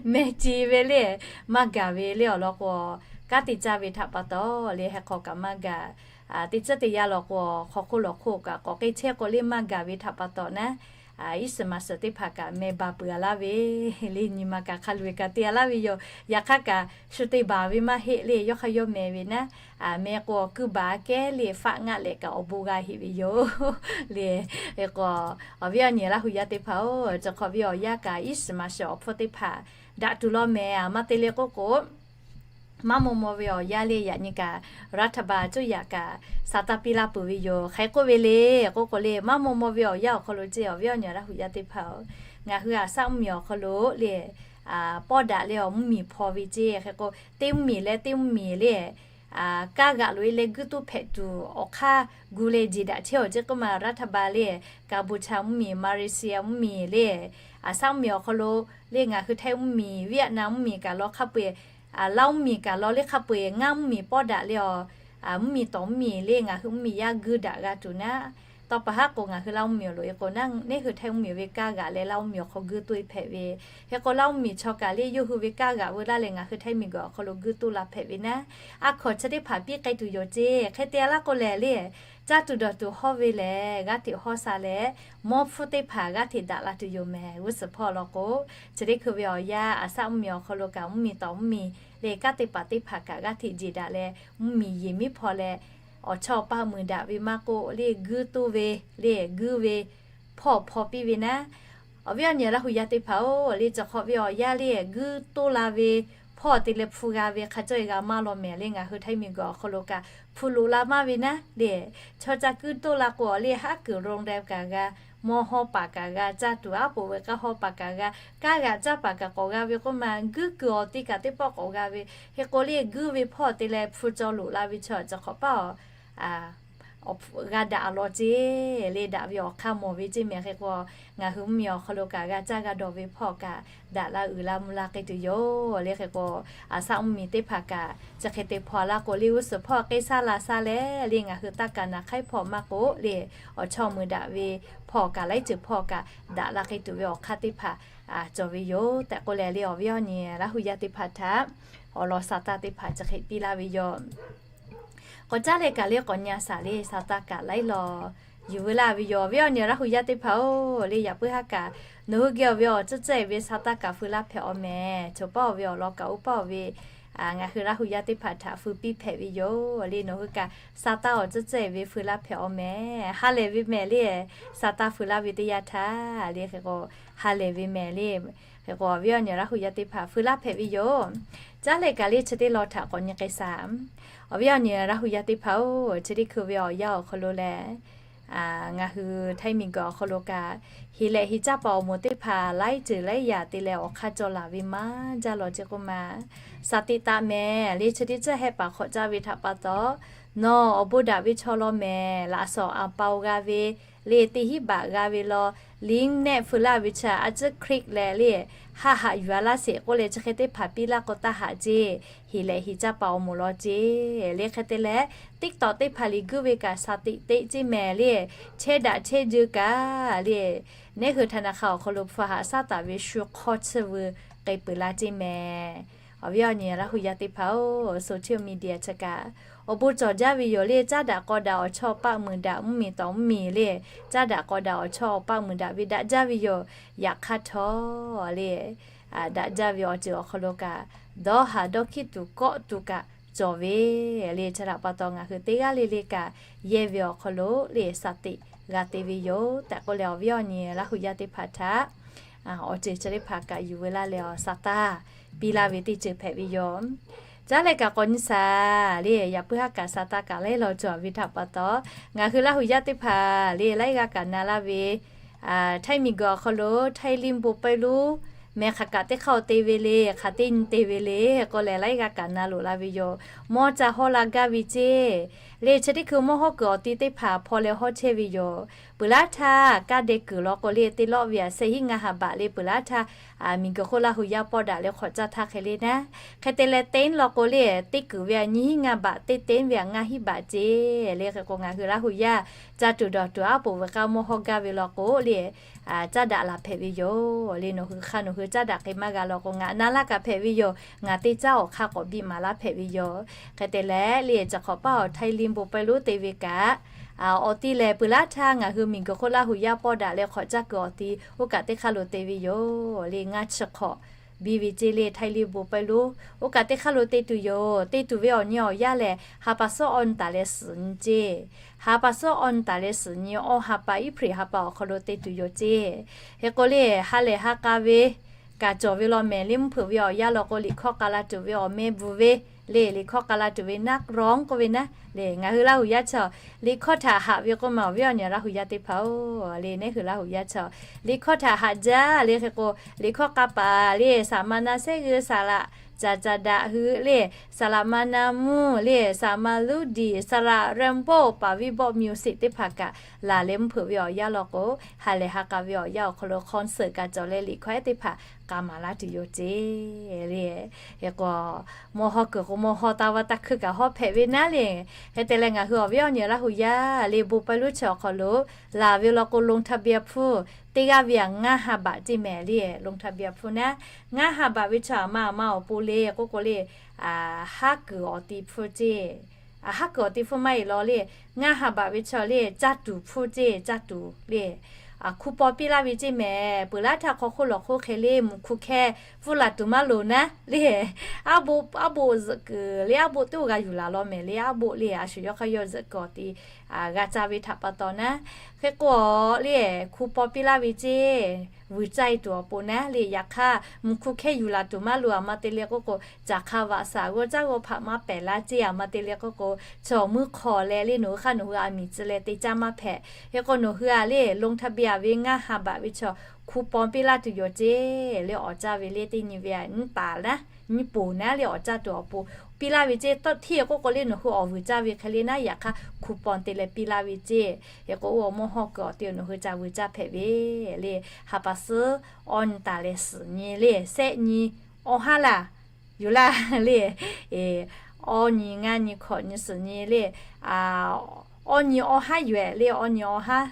meh ce ve le, maˇ gaˬ ve le awˬ lawn k'o, kanˉ te caˇ ve htaꞈ pa taw le, heh hk'aw kaꞈ maˇ gaˬ. Teˇ ceuˬ teˇ yanˇ law k'o, hk'aw hk'oˆ lawˬ hk'oˆ kaꞈ k'awꞈ k'ai chehˇ k'o le maˇ gaˬ ve htaꞈ pa taw naˉ, iˉ shiˍ maˍ shiˍ teˇ hpaˍ kaꞈ meh ba peuˬ a laˇ ve le, nyi ma kaꞈ hk'a luˬ e kaꞈ te a laˇ ve yoˬ. Yaꞈ hk'aˇ kaꞈ shu te baˬ ve maˇ heˆ le, yawˇ hk'aˇ yawˇ meh ve naˉ, meh k'o kuiˇ baˬ kehˉ le faˆ ngaˆ lehꞈ kaꞈ awˬ bon g'a heꞈ ve yoˬ le. Hk'e k'o, awˬ viˉ awˬ nyi Laˇ hu yaˇ teˇ hpaˍ-oˬ, chi hk'awꞈ ve awˬ yanˇ kaꞈ iˉ shiˍ maˍ shiˍ awˬ hpfuhˇ teˇ hpaˍ daꞈ tuˬ law mehˍ. Maˇ te le k'oˆ k'o, maˇ maw maw ve awˬ yanˇ le yaꞈ nyi kaꞈ รัฐบาล cuˇ yaꞈ kaꞈ สตางค์ piˇ laˇ peuˬ ve yoˬ. Hk'e k'oˆ ve le k'oˆ k'o le, maˇ maw maw ve awˬ yanˇ awˬ hk'aw lo ceˇ, awˬ viˉ awˬ nyi Laˇ hu yaˇ teˇ hpaˍ-oˬ, ngaˬ hui aˬ saˉ mvuhˇmiˬ awˬ hk'aw lo le, pawˇ daꞈ leh awˬ mvuhˇmiˬ hpaw ve ceˇ. Hk'e k'o, teˇ mvuhˇmiˬ leh teˇ mvuhˇmiˬ le, kaˇ g'aꞈ loꞈ e leh guiˇ toˇ hpehꞈ tuˬ awˬ hk'aˇ gu leh jeˬ daꞈ chehˇ awˬ ceˇ k'oˆ ma รัฐบาล le, Kaˍbuˍcha mvuhˇmiˬ, Malaysia mvuhˇmiˬ le, aˬ saˉ mvuhˇmiˬ awˬ hk'aw lo le, ngaˬ hui Htaiˇ mvuhˇmiˬ, Vietnam mvuhˇmiˬ kaꞈ law hk'a peu-eˬ, Laˇ mvuhˇmiˬ kaꞈ law le hk'a peu-eˬ ngaˇ mvuhˇmiˬ pawˇ daꞈ leh awˬ mvuhˇmiˬ tawˍ mvuhˇmiˬ le ngaˬ hui mvuhˇmiˬ yaˇ guiˇ daꞈ g'a tuˬ naˉ, tawˇ pa haˉ k'o ngaˬ hui Laˇ mvuhˇmiˬ awˬ loꞈ e k'o naˉ, neˇ hui Htaiˇ mvuhˇmiˬ ve kaˇ g'aꞈ leh Laˇ mvuhˇmiˬ awˬ hk'aw guiˇ toˇ e hpehꞈ ve. Hk'e k'o Laˇ mvuhˇmiˬ chaw kaꞈ le yawˇ hui ve kaˇ g'aꞈ veu laˇ leh ngaˬ hui Htaiˇ miˬguiˬ awˬ hk'aw lo guiˇ toˇ la hpehꞈ ve naˉ, a hkawnˍ chi teˇ hpaˍ piˇ k'ai tuˬ yoˬ ceˇ. Hk'e te a laˇ k'o lehˬ le, caˇ tuˬ dawˬ tuˬ hawˇ ve lehˬ g'aˇ hteꞈ hawˇ sha leh, mawˇ hpfuhˇ teˇ hpaˍ g'aˇ hteꞈ daꞈ la tuˬ yoˬ mehˍ. G'uˇ suhˍ hpawˇ law k'o, chi teˇ hkui ve awˬ yanˇ aˬ saˉ mvuhˇmiˬ awˬ hk'aw lo kaꞈ mvuhˇmiˬ tawˍ mvuhˇmiˬ le kaˇ teˇ paˍ teˇ hpaˍ kaꞈ g'aˇ hteꞈ jeˬ daꞈ leh mvuhˇmiˬ yeˬ miˉ hpaw leh, awˬ chawˇ awˬ paˆ muiˬ daꞈ ve maˇ k'oˆ le guiˇ toˇ ve le guiˇ ve hpawˇ hpaw piˇ ve naˉ, awˬ viˉ awˬ nyi Laˇ hu yaˇ teˇ hpaˍ-oˬ, le chi hk'awꞈ ve awˬ yanˇ le guiˇ toˇ la ve hpawˇ te leh hpu g'a ve hk'a cawˇ e g'a maˇ law mehˍ le ngaˬ hui Htaiˇ miˬguiˬ awˬ hk'aw lo kaꞈ hpu loꞈ la maˇ ve naˉ le, chaw ca guiˇ toˇ la k'o le haˉ kuiˬ โรงแรม kaꞈ g'a, mawˇ hawˇ paˍ kaꞈ g'a, caˇ tuˬ aˉ poꞈ ve k'aˇ hawˇ paˍ kaꞈ g'a, kaˇ g'aꞈ caˇ paˍ kaꞈ k'awꞈ g'a ve k'oˆ ma, guiˇ kuiˬ awˬ te kaꞈ teˇ pawˆ k'awꞈ g'a ve. Hk'e k'o le guiˇ ve hpawˇ te leh hpu caw loꞈ la ve chaw chi hk'awꞈ paˇ awˬ g'a daꞈ law ceˇ le daꞈ ve awˬ hk'aˇ mawˬ ve ceˇ mehˍ. Hk'e k'o ngaˬ hui mvuhˇmiˬ awˬ hk'aw lo kaꞈ g'a caˇ g'a dawˬ ve hpawˇ kaꞈ daꞈ la uiˍ la mvuh la k'ai tuˬ yoˬ le. Hk'e k'o aˬ saˉ mvuhˇmiˬ teˇ hpaˍ kaꞈ chi hk'e te hpaw laˇ k'o le g'uˇ suhˍ hpawˇ k'ai saˉ la saˉ leh le ngaˬ hui taˇ kaˍ naˍ hk'aiˉ hpawˇ maˇ k'oˆ le, awˬ chawˇ muiˬ daꞈ ve hpawˇ kaꞈ laiˉ ceuˬ hpawˇ kaꞈ daꞈ la k'ai tuˬ ve awˬ hk'aˇ teˇ hpaˍ cawˬ ve yoˬ tehꞈ k'oˆ leh le awˬ viˉ awˬ nyi Laˇ hu yaˇ teˇ hpaˍ htaꞈ awˬ lawn sa taˇ teˇ hpaˍ chi hk'e piˇ laˇ ve yoˬ. K'awꞈ caˉ leh kaꞈ le k'awꞈ nyi a shaˍ le sa taˇ kaꞈ laiˉ law yuˬ veu laˇ ve yoˬ. Awˬ viˉ awˬ nyi Laˇ hu yaˇ teˇ hpaˍ-oˬ, le yaꞈ puiˉ haˉ kaꞈ nawˬ hui geh awˬ ve awˬ tcuhˇ cehˇ ve sa taˇ kaꞈ feu laˇ hpehꞈ awˬ mehˍ. Choˬ paˉ awˬ ve awˬ lawn kaꞈ oˇ paˉ awˬ ve ngaˬ hui Laˇ hu yaˇ teˇ hpaˍ htaꞈ feu piˇ hpehꞈ ve yoˬ le. Nawˬ hui kaꞈ sa taˇ awˬ tcuhˇ cehˇ ve feu laˇ hpehꞈ awˬ mehˍ. Ha lehˬ ve mehˍ le, sa taˇ feu laˇ ve teˇ yanˇ htaˇ le hk'e k'o ha lehˬ ve mehˍ le. Hk'e k'o awˬ viˉ awˬ nyi Laˇ hu yaˇ teˇ hpaˍ feu laˇ hpehꞈ ve yoˬ. Caˉ leh kaꞈ le chi teˇ lawn htaꞈ k'awꞈ nyi k'ai shaˍ. Awˬ viˉ awˬ nyi Laˇ hu yaˇ teˇ hpaˍ-oˬ, chi teˇ hkui ve awˬ yanˇ awˬ hk'aw lo leh ngaˬ hui Htaiˇ miˬguiˬ awˬ hk'aw lo kaꞈ heˍ lehꞈ heˍ caˇ paˍ awˬ moˍ teˇ hpaˍ laiˉ ceuˬ laiˉ yaꞈ te leh awˬ hk'aˇ cawˬ laˬ ve maˇ jaˇ law ceˇ k'oˆ ma, สติ taˆ mehˍ le. Chi teˇ ceuˬ heh paˍ hk'awꞈ caˇ ve htaꞈ pa taw, nawˬ awˬ bon daꞈ ve chaw law mehˍ. Laꞈ shawnˍ a pa-oˬ g'a ve le, teˇ hinˉ baꞈ g'a ve law, link nehˆ feu laˇ ve chi a tcuhˇ คลิก leh le, haˆ haꞈ yuˬ a laˇ sheˍ k'oˆ leh chi hk'e teˇ hpaˍ piˇ laˇ k'o taˇ haꞈ ceˇ. Heˍ lehꞈ heˍ caˇ paˍ awˬ moˍ law ceˇ le. Hk'e te leh TikTok teˇ hpaˍ liꞈ guiˇ ve kaꞈ สติ teˆ ceˇ mehˍ le. Chehˇ daꞈ chehˇ jeu kaꞈ le, neˇ hui htaꞈ naˍ hk'a awˬ hk'aw lo hpu haꞈ shaˉ taˍ ve shu hk'awˇ tsuhˇ veu k'ai peuˬ laˇ ceˇ mehˍ. Awˬ viˉ awˬ nyi Laˇ hu yaˇ teˇ hpaˍ-oˬ, social media chi kaꞈ awˬ bon cawˬ jaˇ ve yoˬ le. Caˉ daꞈ k'aw daꞈ awˬ chawˇ awˬ paˆ muiˬ daꞈ mvuhˇmiˬ tawˍ mvuhˇmiˬ le, caˉ daꞈ k'aw daꞈ awˬ chawˇ awˬ paˆ muiˬ daꞈ ve daꞈ jaˇ ve yoˬ. Yaꞈ hk'aˇ htawˇ le, daꞈ jaˇ ve awˬ ceuˬ awˬ hk'aw lo kaꞈ dawˇ haˍ dawˇ hkiˉ tuˬ kawˆ tuˬ kaꞈ cawˬ ve le. Chi htaꞈ pa taw ngaˬ hui teˇ g'aˇ le le kaꞈ yehˇ ve awˬ hk'aw lo le สติ g'a te ve yoˬ tehꞈ k'oˆ leh awˬ viˉ awˬ nyi Laˇ hu yaˇ teˇ hpaˍ htaꞈ awˬ ceuˬ chi teˇ hpaˍ kaꞈ yuˬ veu laˇ leh awˬ sa taˇ piˇ laˇ ve teˇ ceuˬ hpehꞈ ve yoˬ. Caˉ leh kaꞈ k'awꞈ nyi shaˍ le, yaꞈ puiˉ haˉ kaꞈ sa taˇ kaꞈ laiˉ law cawˬ ve htaꞈ pa taw, ngaˬ hui Laˇ hu yaˇ teˇ hpaˍ le laiˉ g'aˇ kaꞈ na laˇ ve Htaiˇ miˬguiˬ awˬ hk'aw lo Htaiˇ liˇ bon peuˇ luˉ mehˍ hk'aˬ kaꞈ teˇ hk'aˇ-oˬ te ve le, hk'aˬ teˇ nyi te ve le k'oˆ leh laiˉ g'aˇ kaꞈ na loꞈ la ve yoˬ. Mawˇ ca hawˇ la gaˇ ve ceˇ. Le chi teˇ hkui mawˇ hawˉ kuiˬ awˬ ti teˇ hpaˍ hpaw leh hawˉ chehˇ ve yoˬ. Peuˬ laˇ htaˇ kaˇ deh kuiˬ law k'o le, teˇ lawˆ ve a shehˍ hiˆ ngaˇ ha baꞈ le peuˬ laˇ htaˇ, miˬguiˬ hk'oˆ Laˇ hu yaˇ pawˆ daꞈ leh hk'awꞈ caˇ htaˇ hk'e le naˉ. Hk'e te leh teˇ law k'o le, teˇ kuiˬ ve a nyiˇ hiˆ ngaˇ baꞈ, teˇ teˇ ve a ngaˇ hiˆ baꞈ ceˇ. Le hk'e k'o ngaˬ hui Laˇ hu yaˇ caˇ tuˬ dawˬ tuˬ aˉ poꞈ veuꞈ k'aˇ mawˇ hawˉ gaˇ ve law k'o le, caˇ daꞈ laˬ hpehꞈ ve yoˬ. Le nawˬ hui hk'a nawˬ hui caˇ daꞈ hk'e maˇ g'a law k'o, ngaˬ na laˇ kaꞈ hpehꞈ ve yoˬ. Ngaˬ teˇ caˉ awˬ hk'aˇ k'awꞈ biˇ maˍ laˇ hpehꞈ ve yoˬ. Hk'e te leh le, chi hk'awꞈ paˇ awˬ Thai leh bon pawehˇ lonˉ te ve kaꞈ, awˬ ti lehˬ peuˬ laˇ htaˇ ngaˬ hui miˬguiˬ hk'oˆ Laˇ hu yaˇ pawˆ daꞈ leh hk'awꞈ caˇ kuiˬ awˬ ti oˇ kaꞈ teˇ hk'aˇ lo te ve yoˬ. Le ngaˇ chi hk'awꞈ biˇ ve ceˇ. Le Thai leh bon pawehˇ lonˉ oˇ kaꞈ teˇ hk'aˇ lo te tuˬ yoˬ. Te tuˬ ve awˬ nyi awˬ yanˇ lehˬ, ha pa suhˉ awˇ nyi taˍ leh suhˍ nyi ceˇ. Ha pa suhˉ awˇ nyi taˍ leh suhˍ nyi, awˇ ha pa April ha pa awˬ hk'aw lo te tuˬ yoˬ ceˇ. Hk'e k'o le, ha lehˬ ha k'a ve kaꞈ cawˬ ve law mehˍ. Le mvuhˇ hpeuꞈ ve awˬ yanˇ law k'o, liꞈ hkawˇ k'a la tuˬ ve awˬ meh bvuhˬ ve le, liꞈ hkawˇ k'a la tuˬ ve naˆ rawˉ k'oˆ ve naˉ le, ngaˬ hui Laˇ hu yaˇ chaw liꞈ hkawˇ htaꞈ haꞈ ve k'oˆ ma awˬ viˉ awˬ nyi Laˇ hu yaˇ teˇ hpaˍ-oˬ, le neˉ hui Laˇ hu yaˇ chaw liꞈ hkawˇ htaꞈ haꞈ jaˇ. Le hk'e k'o liꞈ hkawˇ k'a paˍ le, saˍ ma na shehˆ g'uiˇ saˍ laꞈ caˍ caˍ daꞈ hui le, saˍ laꞈ ma na mvuhˇ le, saˍ ma luˇ diˍ, saˍ laꞈ rainbow paˍ viˉ bawˆ music teˇ hpaˍ kaꞈ laˬ leh mvuhˇ hpeuꞈ ve awˬ yanˇ law k'o, ha lehˬ ha k'a ve awˬ yanˇ awˬ hk'aw lo concert kaꞈ cawˬ leh liꞈ hkawˇ ehˉ teˇ hpaˍ k'a maˍ laˇ tuˬ yoˬ ceˇ. Le hk'e k'o mawˇ hawˉ kuiˬ k'o mawˇ hawˉ taˇ vaˇ taˇ hkuiˇ kaꞈ hawˉ hpehꞈ ve naˉ le. Hk'e te leh ngaˬ hui awˬ viˉ awˬ nyi Laˇ hu yaˇ le bon pawehˇ lonˉ chi awˬ hk'aw lo laˬ ve law k'o, ลงทะเบียน hpfuhˇ teˇ g'aˇ ve a ngaˇ ha baꞈ ceˇ mehˍ le. ลงทะเบียน hpfuhˇ naˉ, ngaˇ ha baꞈ ve chi aˬ ma aˬ ma awˬ pon le k'oˆ k'o le, haˉ kuiˬ awˬ ti hpfuhˇ ceˇ. Haˉ kuiˬ awˬ ti hpfuhˇ maˇ heˆ law le, ngaˇ ha baꞈ ve chi le caˇ tuˬ hpfuhˇ ceˇ, caˇ tuˬ le. Hkuˇ paw piˇ laˇ ve ceˇ mehˍ. Peuˬ laˇ htaˇ hk'aw hk'oˆ lawˬ hk'oˆ hk'e le mvuhˬ hkuˇ hkehˇ hpfuhˇ laˬ tuˬ maˇ loˍ naˉ le, aˉ boˆ aˉ boˆ zuhꞈ kuiˬ le, aˉ boˆ teˇ oˇ g'a yuˬ laˬ law mehˍ le, aˉ boˆ le a shu yawˇ hk'aˇ yawˇ zuhꞈ kuiˬ awˬ ti g'a caˇ ve htaꞈ pa taw naˉ. Hk'e k'o le, hkuˇ paw piˇ laˇ ve ceˇ, vuiˬ caˇ e tuˬ awˬ pon naˉ le. Yaꞈ hk'aˇ mvuhˬ hkuˇ hkehˇ yuˬ laˬ tuˬ maˇ loˍ. Aˬ ma te le k'oˆ k'o, caˬ hk'a vaꞈ saˍ g'awˇ caˉ g'awˇ hpaꞈ maˇ pehˍ laˇ ceˇ. Aˬ ma te le k'oˆ k'o, chaw mvuhˇ hk'aw leh le nawˬ hui hk'aˇ nawˬ hui a miˬ tcuh leh te caˇ maˇ hpehꞈ. Hk'e k'o nawˬ hui a le ลงทะเบียน ve ngaˇ ha baꞈ ve chaw hkuˇ paw piˇ laˇ tuˬ yoˬ ceˇ. Le awˬ caˇ ve le teˇ nyi ve a nyiˇ taˍ naˉ, nyiˇ poˍ naˉ le awˬ caˇ tuˬ awˬ pon piˇ laˇ ve ceˇ. Tawˇ htiˇ k'oˆ k'o le nawˬ hui awˬ vuiˬ caˇ ve hk'e le naˉ, yaꞈ hk'aˇ hkuˇ paw te leh piˇ laˇ ve ceˇ. Hk'e k'o oˇ awˬ mawˇ hawˉ kuiˬ awˬ ti nawˬ hui ca vuiˬ caˇ hpehꞈ ve le. Ha pa suhˉ awˇ nyi taˍ leh suhˍ nyi le, shehˆ nyi awˇ haˉ laˬ yuˬ laˇ le. Awˇ nyi ngaˇ nyi hkawꞈ nyi suhˍ nyi le, awˇ nyi awˇ haˉ yuˬ ehˍ le, awˇ nyi awˇ haˉ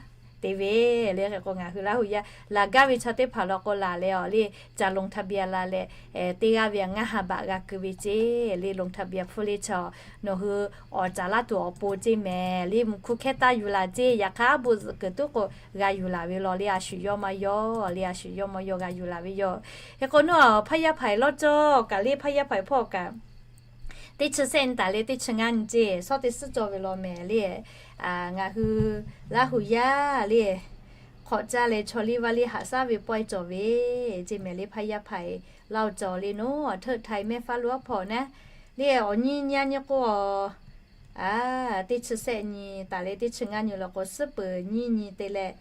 te ve le. Hk'e k'o ngaˬ hui Laˇ hu yaˇ laˬ gaˇ ve chaw teˇ hpaˍ law k'o laˬ leh awˬ le ca ลงทะเบียน la leh, teˇ g'aˇ ve a ngaˇ ha baꞈ g'a keu ve ceˇ. Le ลงทะเบียน hpfuhˇ le chaw nawˬ hui awˬ caˍ laˇ tuˬ awˬ pon ceˇ mehˍ. Le mvuhˬ hkuˇ hkehˇ taˇ yuˬ laˬ ceˇ. Yaꞈ hk'aˇ aˉ boˆ zuhꞈ kuiˬ tuˉ k'o g'a yuˬ laˬ ve law le a shu yawˇ maˇ yawˇ le, a shu yawˇ maˇ yawˇ g'a yuˬ laˬ ve yoˬ. Hk'e k'o nawˬ a hpaˇ yaˇ hpaˍ lawˇ cawˇ kaꞈ le hpaˇ yaˇ hpaˍ hpawˇ kaꞈ teˇ chi shehˆ nyi taˍ leh teˇ chi ngaˇ nyi ceˇ. Shawˉ teˇ suhˉ cawˬ ve law mehˍ le, ngaˬ hui Laˇ hu yaˇ le hk'awꞈ caˇ leh chaw liˇ vaˇ liˇ haꞈ shaˉ ve pawehˇ cawˬ ve ceˇ mehˍ. Le hpaˇ yaˇ hpaˍ Laˇ hu cawˬ le nawˬ a htaˇ Htaiˍ mehˇ faˉ lo aˉ hpawˇ naˉ le awˬ nyi nyi a nyi k'o, teˇ chi shehˆ nyi taˍ leh teˇ chi ngaˇ nyi law k'o suhˉ peuˬ nyiˇ nyi te leh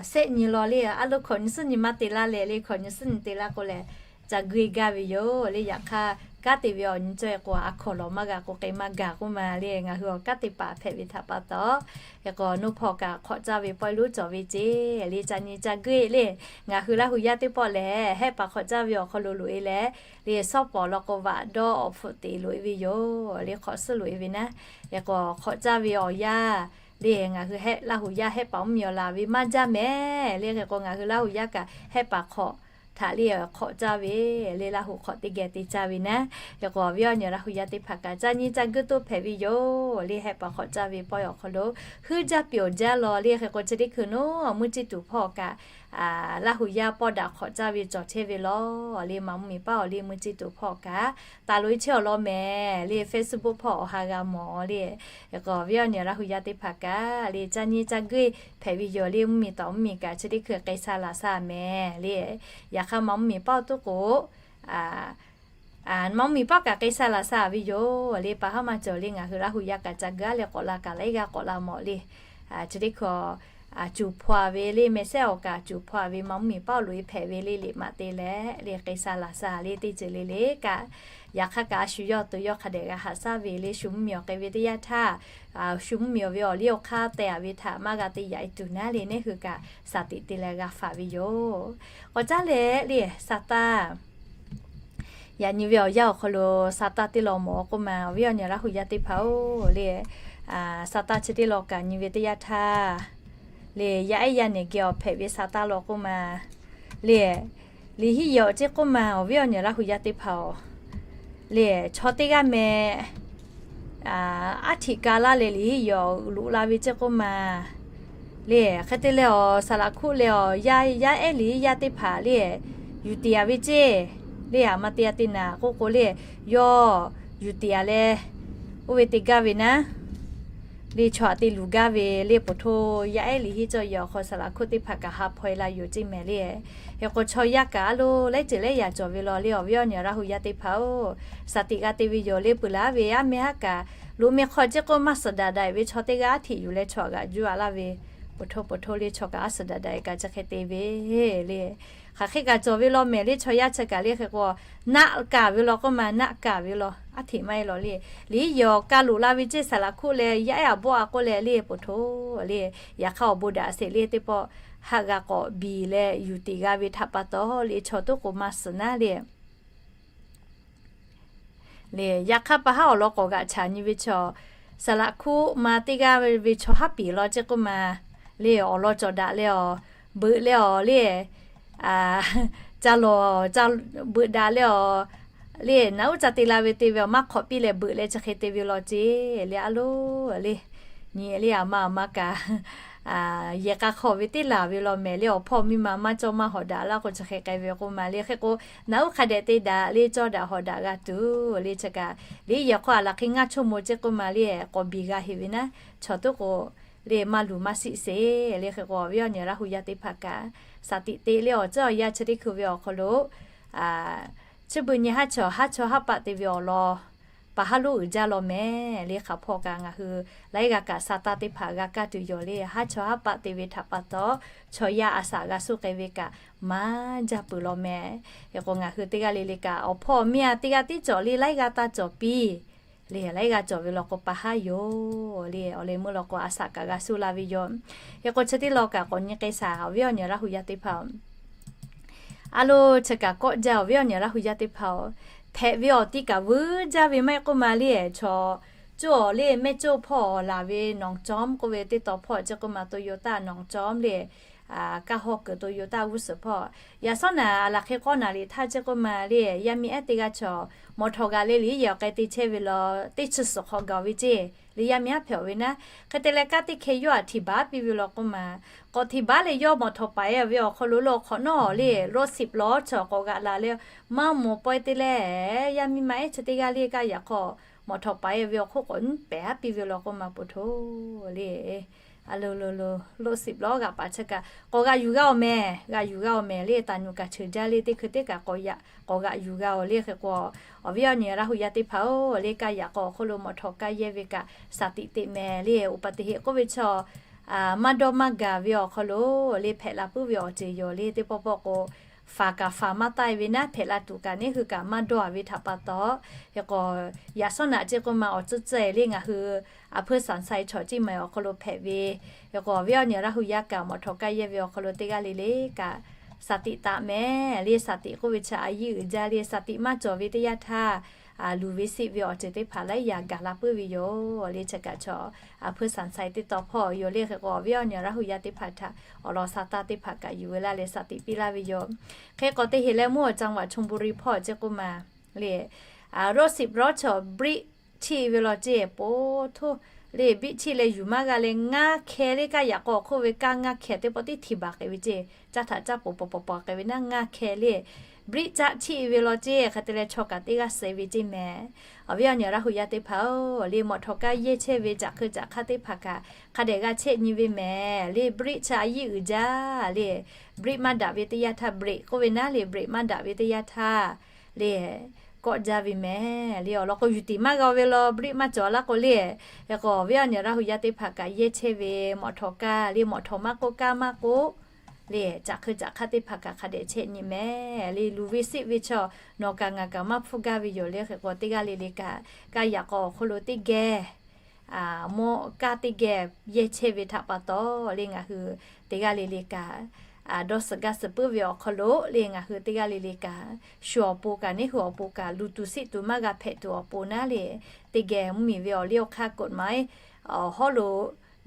shehˆ nyi law le, a lo hkawꞈ nyi suhˉ nyi maˇ te laˇ leh le, hkawꞈ nyi suhˉ nyi te laˇ k'o lehˬ ca guˇ e gaˇ ve yoˬ le. Yaꞈ hk'aˇ kanˉ te ve awˬ nyi cawˇ e k'o a hkawꞈ lawˬ maˇ g'a k'o k'ai maˇ gaˬ k'oˆ ma le. Ngaˬ hui awˬ kanˉ te paˍ hpehꞈ ve htaꞈ pa taw, hk'e k'o nawˬ hpawˇ kaꞈ hk'awꞈ caˇ ve pawehˇ lonˉ cawˬ ve ceˇ. Le ca nyi ca guˇ e le, ngaˬ hui Laˇ hu yaˇ teˇ pawˆ lehˬ hehˆ paˍ hk'awꞈ caˇ ve awˬ hk'aw lo loꞈ e leh le shawˉ pawˍ law k'o vaꞈ dawˇ awˬ hpfuhꞈ teꞈ loꞈ e ve yoˬ le, hk'awꞈ suhˉ loꞈ e ve naˉ. Hk'e k'o hk'awꞈ caˇ ve awˬ yanˇ le ngaˬ hui Laˇ hu yaˇ hehˆ paˍ mvuhˇ miˬ awˬ laˬ ve maˇ jaˇ mehˍ le. Hk'e k'o ngaˬ hui Laˇ hu yaˇ kaꞈ hehˆ paˍ hk'awꞈ htaꞈ le hk'awꞈ caˇ ve le, Laˇ hu hk'awꞈ teˇ geh te caˇ ve naˉ. Hk'e k'o awˬ viˉ awˬ nyi Laˇ hu yaˇ teˇ hpaˍ kaꞈ ca nyi ca guˇ toˇ hpehꞈ ve yoˬ le. Hehˆ paˍ hk'awꞈ caˇ ve pawehˇ awˬ hk'aw lo heuˆ jaˇ piˍ awˬ jaˇ law le. Hk'e k'o chi teˇ hkui nawˬ mvuhˇ ciˇ tuˬ hpawˇ kaꞈ Laˇ hu yaˇ pawˆ daꞈ hk'awꞈ caˇ ve cawˬ chehˇ ve law le. Maˍ mvuhˇ miˬ paˇ awˬ le mvuhˇ ciˇ tuˬ hpawˇ kaꞈ taˍ loꞈ e chehˇ awˬ lawn mehˍ le. Facebook hpawˇ awˬ ha g'a mawˬ le. Hk'e k'o awˬ viˉ awˬ nyi Laˇ hu yaˇ teˇ hpaˍ kaꞈ le ca nyi ca guˇ hpehꞈ ve yoˬ le. Mvuhˇ miˬ tawˍ mvuhˇ miˬ kaꞈ chi teˇ hkui k'ai sha laˬ sha mehˍ le. Yaꞈ hk'aˇ maˍ mvuhˇ miˬ paˇ awˬ toˇ k'o maˍ mvuhˇ miˬ paˇ kaꞈ k'ai sha laˬ sha ve yoˬ le. Pa haˉ maˇ cawˬ le. Ngaˬ hui Laˇ hu yaˇ kaꞈ ca guˇ a leh k'awꞈ la kaꞈ laiˉ g'aˇ k'awꞈ la mawˬ le. Chi teˇ hkui cuˬ hpaw ve le, meh sehˉ awˬ kaꞈ cuˬ hpaw ve ma mvuhˇmiˬ paˉ awˬ loꞈ e hpehꞈ ve le, liꞈ maꞈ te leh le, k'ai sha laˬ sha le, teˇ ceuˬ le le kaꞈ, yaꞈ hk'aˇ kaꞈ a shu yawˇ to yawˇ hk'a dehꞈ g'a haꞈ shaˉ ve le, shu mvuhˇmiˬ awˬ k'ai ve teˇ yanˇ htaˇ, shu mvuhˇmiˬ awˬ ve awˬ liˇ awˬ hk'aˇ teh a ve htaꞈ maˇ g'a te yaꞈ e tuˬ naˉ le, neˇ hui kaꞈ shaˍ tiꞈ te leh g'a faˍ ve yoˬ. K'awꞈ caˉ leh le, Saˍtanˍ yaꞈ nyi ve awˬ yanˇ awˬ hk'aw lo Saˍtanˍ teˇ law mawˬ k'oˆ ma, awˬ viˉ awˬ nyi Laˇ hu yaˇ teˇ hpaˍ-oˬ le, Saˍtanˍ chi teˇ law kaꞈ nyi ve teˇ yanˇ htaˇ le, yaˇ ehˉ yaˇ nehˬ geh awˬ hpehꞈ ve Saˍtanˍ law k'oˆ ma le, liꞈ hiˆ yawˬ ceˇ k'oˆ ma, awˬ viˉ awˬ nyi Laˇ hu yaˇ teˇ hpaˍ-oˬ le, chaw teˇ g'aˇ meh aˉ htiꞈ ka laˇ leh liꞈ hiˆ yawˬ loꞈ la ve ceˇ k'oˆ ma le, hk'e te leh awˬ saˍ laꞈ hkuˆ leh awˬ yaˇ ehˉ liꞈ hiˆ yaˇ teˇ hpaˍ le, yuˬ tiꞈ a ve ceˇ le, aˬ ma te a te naˍ k'oˆ k'o le, yawˇ yuˬ tiꞈ a leh oˇ ve te gaˇ ve naˉ le, chaw aꞈ te luˬ gaˇ ve le, poˬ htoˇ yaˇ ehˉ liꞈ hiˆ cawˇ yehˬ awˬ hk'aw saˍ laꞈ hkuˆ teˇ hpaˍ kaꞈ ha hpaw e la yoˬ ceˇ mehˍ le. Hk'e k'o chaw yaˇ kaꞈ a lo laiˉ ceuˬ laiˉ yaꞈ cawˬ ve law le, awˬ viˉ awˬ nyi Laˇ hu yaˇ teˇ hpaˍ-oˬ, shaˍ tiꞈ g'a te ve yoˬ le, peuˬ laˬ ve aˉ meh haˉ kaꞈ, loꞈ meh hk'aw ceˇ k'oˆ maˇ suhˍ daꞈ daꞈ ve chaw teˇ g'aˇ aˉ htiꞈ yuˬ leh chaw aꞈ g'aꞈ juˇ a laˇ ve, poˬ htoˇ poˬ htoˇ le chaw kaꞈ aˉ suhˍ daꞈ daꞈ kaꞈ chi hk'e te ve le. Hk'aˬ hk'e kaꞈ cawˬ ve law mehˍ le, chaw yaˇ chi kaꞈ le hk'e k'o, naˆ kaˍ ve law k'oˆ ma, naˆ kaˍ ve law aˉ htiꞈ maˇ e law le. Liꞈ hiˆ yawˬ ka loꞈ la ve ceˇ saˍ laꞈ hkuˆ leh yaˇ ehˉ aꞈ bawˆ a k'oˆ leh le, poˬ htoˇ le, yaꞈ hk'aˇ awˬ bon daꞈ sheˍ le teˇ pawˆ haˆ g'a k'awꞈ biˬ leh yuˬ tiꞈ g'a ve htaꞈ pa taw le, chaw toˉ k'o maˇ suhˍ naˉ le. Le, yaꞈ hk'aˇ pa haˉ awˬ lawn k'awꞈ g'aꞈ chaꞈ nyi ve chaw, saˍ laꞈ hkuˆ ma teˇ g'aˇ ve chaw haˉ piˍ law ceˇ k'oˆ ma le, awˬ lawn cawˬ daꞈ leh awˬ, beuꞈ leh awˬ le, ca lawˬ, beuꞈ daꞈ leh awˬ le, naꞈ uˉ ca te la ve te ve awˬ maˇ hk'awꞈ piˇ leh beuꞈ leh chi hk'e te ve law ceˇ le, a lo le, nyi le aˬ ma aˬ ma kaꞈ yehˬ k'a hk'aw ve teˇ laˬ ve law mehˍ le, awˬ hpawˇ miˇ ma maˇ cawˇ maˇ hawꞈ daꞈ laˇ k'o chi hk'e k'ai ve k'oˆ ma le. Hk'e k'o naꞈ uˉ hk'a dehꞈ te daꞈ le, cawˇ daꞈ hawꞈ daꞈ g'a tuˬ le, chi kaꞈ liꞈ hiˆ yawˬ hk'aw a laˬ hk'e ngaˇ chawˇ mo ceˇ k'oˆ ma le, k'awꞈ biˬ g'a heˍ ve naˉ, chaw toˉ k'o le maˇ luˬ maˇ siˆ sheˍ le. Hk'e k'o awˬ viˉ awˬ nyi Laˇ hu yaˇ teˇ hpaˍ kaꞈ shaˍ tiꞈ te le, awˬ ceuˬ awˬ yanˇ chi teˇ hkui ve awˬ hk'aw lo chi beuꞈ nyi haˉ chaw haˉ chaw haˉ paˆ te ve awˬ lawn pa haˉ lonˉ uiˍ jaˇ law mehˍ le. Hk'aˬ hpawˇ kaꞈ ngaˬ hui laiˉ g'aˇ kaꞈ Saˍtanˍ teˇ hpaˍ g'a kaˇ tuˬ yoˬ le. Haˉ chaw haˉ paˆ te ve htaꞈ pa taw, chaw yaˇ a shaꞈ g'a suh k'ai ve kaꞈ maˇ jaˇ peuˬ law mehˍ. Hk'e k'o ngaˬ hui teˇ g'aˇ le le kaꞈ awˬ hpawˇ miˇ a teˇ g'aˇ tiˉ cawˬ le, laiˉ g'aˇ taˇ cawˬ piˇ le, laiˉ g'aˇ cawˬ ve law k'o pa haˉ yoˬ le. Awˬ leh meuˇ law k'o a shaꞈ kaꞈ g'a suh la ve yoˬ. Hk'e k'o chi teˇ law kaꞈ k'awꞈ nyi k'ai shaˍ, awˬ viˉ awˬ nyi Laˇ hu yaˇ teˇ hpaˍ-oˬ, a lo chi kaꞈ kawˆ jaˇ, awˬ viˉ awˬ nyi Laˇ hu yaˇ teˇ hpaˍ-oˬ, hpehꞈ ve awˬ ti kaꞈ vuiˬ jaˇ ve maˇ heˆ k'oˆ ma le. Chaw cuˇ awˬ le mehˇ cuˇ hpawˇ laˬ ve nawˬ cawˇ k'oˆ ve teˇ taw hpawˇ ceˇ k'oˆ ma, Toyota nawˬ cawˇ le, kaˇ hawˇ kuiˬ Toyota g'uˇ suhˍ hpawˇ. Yaꞈ shawˉ naꞈ a laˬ hk'e k'awˇ naˍ liꞈ htaˇ ceˇ k'oˆ ma le, yaˇ miˇ ehˉ teˇ g'aˇ chaw mawˬ htawꞈ g'aꞈ leh liꞈ hiˆ yawˬ k'ai te chehˇ ve law, teˇ chi suhˍ hk'awꞈ gaˬ ve ceˇ le, yaˇ miˇ ehˉ hpehꞈ ve naˉ. Hk'e te leh kaˇ teˇ hkeh yawˇ aꞈ htiꞈ baˬ piˇ ve law k'oˆ ma, k'awꞈ htiꞈ baˬ leh yawˇ mawˬ htawꞈ paˍ e ve awˬ hk'aw lo lo hk'awꞈ nawˉ le, road safety law chaw k'awꞈ g'aꞈ la le, maˇ mawˬ pawehˇ te leh, yaˇ miˇ ma ehˉ chi teˇ g'aˇ le kaˇ yaꞈ k'aw mawˬ htawꞈ paˍ e ve awˬ hk'oˆ k'awꞈ nyiˉ pehˍ haˉ piˇ ve law k'oˆ ma, poˬ htoˇ le, a lo lo lo, road safety law g'aꞈ paˍ chi kaꞈ k'awꞈ g'aꞈ yuˬ g'a awˬ mehˍ, g'aꞈ yuˬ g'a awˬ mehˍ le, taˍ nyuꞈ kaꞈ cheuˬ jaˇ le, teˇ hkui teˇ kaꞈ k'awꞈ g'aꞈ yuˬ g'a awˬ le. Hk'e k'o awˬ viˉ awˬ nyi Laˇ hu yaˇ teˇ hpaˍ-oˬ le, kaˇ yaꞈ k'aw awˬ hk'oˆ lo mawˬ htawꞈ kaˇ yehˇ ve kaꞈ shaˍ tiꞈ teꞈ mehˍ le. อุบัติเหตุ k'oˆ ve chaw maˇ dawˇ maˇ gaˬ ve awˬ hk'aw lo le hpehꞈ la puiˉ ve awˬ ceuˬ yoˬ le. Teˇ pawˆ pawˆ k'o faˍ kaꞈ faˍ maˇ taˆ e ve naˉ, hpehꞈ la tuˬ kaꞈ neˇ hui kaꞈ maˇ dawˇ a ve htaꞈ pa taw, hk'e k'o yaꞈ shawˉ naꞈ ceˇ k'oˆ ma awˬ tcuhˇ tcuhˇ e le ngaˬ hui a hpuiˇ saˍ saiˍ chaw ciˇ ma awˬ hk'aw lo hpehꞈ ve, hk'e k'o awˬ viˉ awˬ nyi Laˇ hu yaˇ kaꞈ mawˬ htawꞈ kaˇ yehˇ ve awˬ hk'aw lo teˇ g'aˇ le le kaꞈ shaˍ tiꞈ taꞈ mehˍ le. Shaˍ tiꞈ k'oˆ ve chi a yiˇ uiˍ jaˇ le. Shaˍ tiꞈ maˇ cawˬ ve teˇ yanˇ htaˇ, luˬ ve siˆ ve awˬ ceuˬ teˇ hpaˍ laiˉ yaꞈ gaˬ la puiˉ ve yoˬ le. Chi kaꞈ chaw a hpuiˇ saˍ saiˍ teˇ taw hpawˇ yoˬ le. Hk'e k'o awˬ viˉ awˬ nyi Laˇ hu yaˇ teˇ hpaˍ htaꞈ awˬ lawn shaˍ taˇ teˇ hpaˍ kaꞈ yuˬ ve laˇ leh shaˍ tiꞈ piˇ laˇ ve yoˬ. Hk'e k'o teˇ heˍ leh mvuhˇ awˬ จังหวัดชลบุรี hpawˇ ceˇ k'oˆ ma le, road safety law chaw brake chiˆ ve law ceˇ, poˬ htoˇ le brake chiˆ leh yuˬ maˇ g'a leh ngaˇ hkeh le kaˇ yaꞈ k'aw awˬ hk'oˆ ve kaˇ ngaˇ hkeh teˇ pawˆ tiˉ htiꞈ baˬ k'ai ve ceˇ, caˇ htaꞈ caˇ poˬ poˬ poˬ poˬ k'ai ve naˉ ngaˇ hkeh le brake caˆ chiˆ ve law ceˇ. Hk'e te leh chaw kaꞈ teˇ g'aˇ suh ve ceˇ mehˍ. Awˬ viˉ awˬ nyi Laˇ hu yaˇ teˇ hpaˍ-oˬ le, mawˬ htawꞈ kaˇ yehˇ chehˇ ve caꞈ hk'eu caꞈ hk'aˇ teˇ hpaˍ kaꞈ hk'a dehꞈ g'a chehˇ nyi ve mehˍ le. Brake chi a yiˇ uiˍ jaˇ le. Brake maˇ daꞈ ve teˇ yanˇ htaˇ, brake k'oˆ ve naˉ le brake maˇ daꞈ ve teˇ yanˇ htaˇ le, kawˆ jaˇ ve mehˍ le. Awˬ lawn k'o, yuˬ tiˍ maˇ g'a ve law, brake maˇ cawˬ laˇ k'o le. Hk'e k'o, awˬ viˉ awˬ nyi Laˇ hu yaˇ teˇ hpaˍ kaꞈ yehˇ chehˇ ve mawˬ htawˍ kaˇ le, mawˬ htawˍ maˇ k'oˆ, kaˇ maˇ k'oˆ le, caꞈ hk'eu caꞈ hk'aˇ teˇ hpaˍ kaꞈ hk'a dehꞈ chehˇ nyi mehˍ le. Luˬ ve siˆ ve chaw nawˬ kaꞈ ngaˬ kaꞈ maˇ hpfuhˇ gaˇ ve yoˬ le. Hk'e k'o, teˇ g'aˇ le le kaꞈ, kaˇ yaꞈ k'aw awˬ hk'oˆ lo teˇ geh mawˇ kaˇ teˇ geh yehˇ chehˇ ve htaꞈ pa taw le, ngaˬ hui teˇ g'aˇ le le kaꞈ, dawˇ suhˍ gaˇ suhˍ puiˉ ve awˬ hk'aw lo le, ngaˬ hui teˇ g'aˇ le le kaꞈ, shu awˬ pon kaꞈ neˇ hui awˬ pon kaꞈ, luˬ tuˬ siˆ tuˬ maˇ g'a hpehꞈ tuˬ awˬ pon naˉ le, teˇ geh mvuhˇmiˬ ve awˬ liˇ awˬ hk'aˇ กฎหมาย awˬ hawˉ lo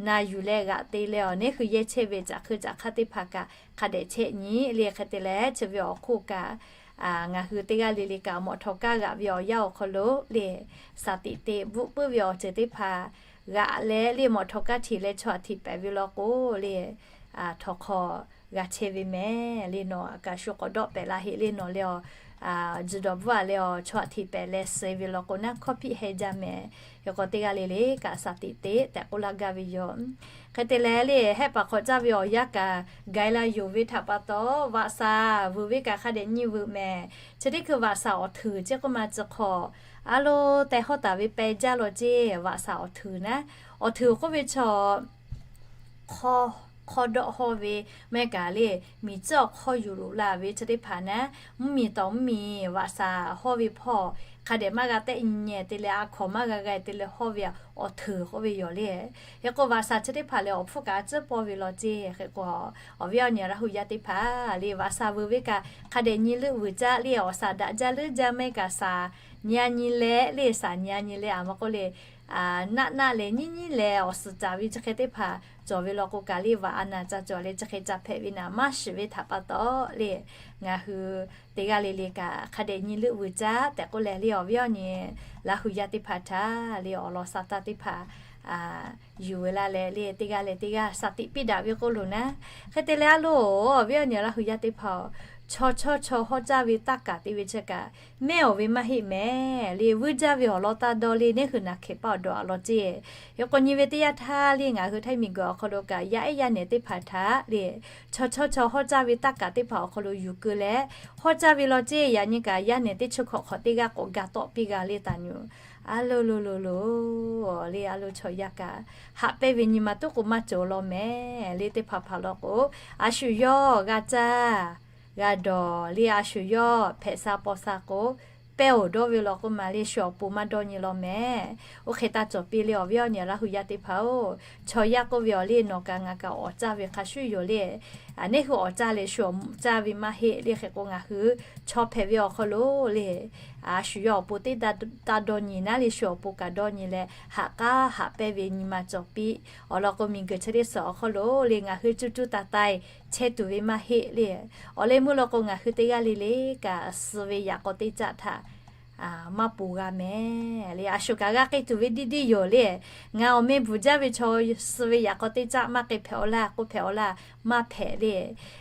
na yuˬ leh g'aꞈ te leh awˬ, neˇ hui yehˇ chehˇ ve caꞈ hk'eu caꞈ hk'aˇ teˇ hpaˍ kaꞈ hk'a dehꞈ chehˇ nyi le. Hk'e te leh, chi ve awˬ hk'oˆ kaꞈ, ngaˬ hui teˇ g'aˇ le le kaꞈ mawˬ htawˍ kaˇ g'aꞈ ve awˬ yanˇ awˬ hk'aw lo le, shaˍ tiꞈ te bvuhˆ puiˉ ve awˬ ceuˬ teˇ hpaˍ g'aꞈ leh le, mawˬ htawˍ kaˇ htiꞈ leh chaw aꞈ htiꞈ pehˍ ve law k'o le, htawnˍ hk'aw g'a chehˇ ve mehˍ le. Nawˬ kaꞈ shu k'awꞈ dawˆ pehˍ la heˆ le. Nawˬ leh awˬ, tzuhˬ dawˬ bvuhˆ a leh awˬ, chaw aꞈ htiꞈ pehˍ leh suh ve law k'o naˉ, hkawˇ hpiˆ heh jaˇ mehˍ. Hk'e k'o, teˇ g'aˇ le le kaꞈ shaˍ tiꞈ te tehꞈ k'oˆ laˇ gaˇ ve yoˬ. Hk'e te leh le, hehˆ paˍ hk'awꞈ caˇ ve awˬ yanˇ kaꞈ gai la yonˍ ve htaꞈ pa taw, vaꞈ shaˍ vuiˬ ve kaꞈ hk'a dehꞈ nyi vuiˬ mehˍ. Chi teˇ hkui vaꞈ shaˍ awˬ htuiˍ ceˇ k'oˆ ma tcuh hk'aw, a lo, teh hawˉ taˍ ve peh jaˇ law ceˇ, vaꞈ shaˍ awˬ htuiˍ naˉ. Awˬ htuiˍ k'oˆ ve chaw hk'awˇ dawˆ hawˇ ve, mehˆ kaꞈ le, miˬ tcuhˉ awˬ hk'awˇ yuˬ loꞈ la ve chi teˇ hpaˍ naˉ, mvuhˇmiˬ tawˍ mvuhˇmiˬ vaꞈ shaˍ hawˇ ve hpawˇ hk'a dehꞈ maˇ g'a tehˆ nyi nyi te leh, a hkawnˍ maˇ g'a g'a te leh hawˇ ve awˬ htuiˍ k'oˆ ve yoˬ le. Hk'e k'o, vaꞈ shaˍ chi teˇ hpaˍ lehˬ awˬ hpfuhˇ kaꞈ a tcuhˉ pawˇ ve law ceˇ. Hk'e k'o, awˬ viˉ awˬ nyi Laˇ hu yaˇ teˇ hpaˍ le, vaꞈ shaˍ vuiˬ ve kaꞈ hk'a dehꞈ nyi leuˆ vuiˬ caˆ le, awˬ shaˍ daꞈ jaˇ leuˉ jaˇ mehˆ kaꞈ shaˍ nyi a nyi leh le, shaˍ nyi a nyi leh, a ma k'oˆ le, naˆ naˆ leh nyiˉ nyiˉ leh awˬ suhˍ caˍ ve chi hk'e teˇ hpaˍ cawˬ ve law k'o kaꞈ le, vaꞈ a naˍ ca cawˬ leh chi hk'e ca hpehꞈ ve naˍ maˇ shiˍ ve htaꞈ pa taw le, ngaˬ hui teˇ g'aˇ le le kaꞈ hk'a dehꞈ nyi leuˆ vuiˬ caˆ tehꞈ k'oˆ leh le, awˬ viˉ awˬ nyi Laˇ hu yaˇ teˇ hpaˍ htaꞈ le, awˬ lawn shaˍ taˇ teˇ hpaˍ yuˬ ve laˇ leh le, teˇ g'aˇ leh teˇ g'aˇ shaˍ tiꞈ piˇ daꞈ ve k'oˆ lo naˉ. Hk'e te leh a lo, awˬ viˉ awˬ nyi Laˇ hu yaˇ teˇ hpaˍ-oˬ, chaw chawˇ chaw hawˉ caˇ ve taˇ kaˍ te ve chi kaꞈ mehˆ awˬ ve maˇ heˆ mehˍ le. Vuiˇ jaˇ ve awˬ lawn taˇ dawˇ le, neˇ hui naˬ hkehˍ paˆ awˬ dawˬ a law ceˇ. Hk'e k'o, nyi ve teˇ yanˇ htaˇ le, ngaˬ hui Htaiˇ miˬguiˬ awˬ hk'aw lo kaꞈ yaˇ ehˉ yaˇ nehˬ teˇ hpaˍ htaꞈ le, chaw chawˇ chaw hawˉ caˇ ve taˇ kaˍ teˇ hpaˍ awˬ hk'aw lo yuˬ keu leh hawˉ caˇ ve law ceˇ. Yaꞈ nyi kaꞈ yaˇ nehˬ teˇ chi hkawꞈ hk'awꞈ teˇ g'aˇ k'awꞈ ga tawˆ piˇ g'a le taˍ nyi. A lo lo lo lo le, a lo chaw yaˇ kaꞈ haꞈ pehnˇ ve nyi ma tuˉ k'o maˇ cawˬ law mehˍ le. Teˇ hpaˍ hpaˍ law k'o, a shu yawˇ g'a caˇ g'a dawˬ le, a shu yawˇ hpehꞈ sha paw sha k'o, pehˇ awˬ dawˇ ve law k'oˆ ma le, shu awˬ pon maˇ dawˇ nyi law mehˍ. Oˇ hk'e taˇ cawˬ piˇ le, awˬ viˉ awˬ nyi Laˇ hu yaˇ teˇ hpaˍ-oˬ, chaw yaˇ k'oˆ ve awˬ le, nawˬ kaꞈ ngaˬ kaꞈ awˍ caˇ ve hk'a shuˉ yoˬ le. Neˇ hui awˍ caˇ leh shu awˍ caˇ ve maˇ heˆ le. Hk'e k'o, ngaˬ hui chaw hpehꞈ ve awˬ hk'aw lo le, a shu yawˇ awˬ pon teˇ taˇ dawˇ nyi naˉ le, shu awˬ pon kaꞈ dawˇ nyi leh, haꞈ k'aˉ haꞈ pehnˇ ve nyi ma cawˬ piˇ. Awˬ lawn k'o, miˬguiˬ chi teˇ suhˍ awˬ hk'aw lo le, ngaˬ hui cuˇ cuˇ taiˍ taiˍ chehˇ tuˬ ve maˇ heˆ le. Awˬ leh meuˇ law k'o, ngaˬ hui teˇ g'aˇ le le kaꞈ suh ve yaꞈ k'aw teˇ caˆ htaꞈ maˇ ponˬ g'a mehˍ le. A shu kaꞈ g'a k'ai tuˬ ve diˇ diˇ yoˬ le. Ngaˬ awˬ meh bvuhˬ jaˇ ve chaw suh ve yaꞈ k'aw teˇ caˆ maˇ k'ai hpehꞈ awˬ laˇ k'oˆ hpehꞈ awˬ laˇ, maˇ hpehꞈ le.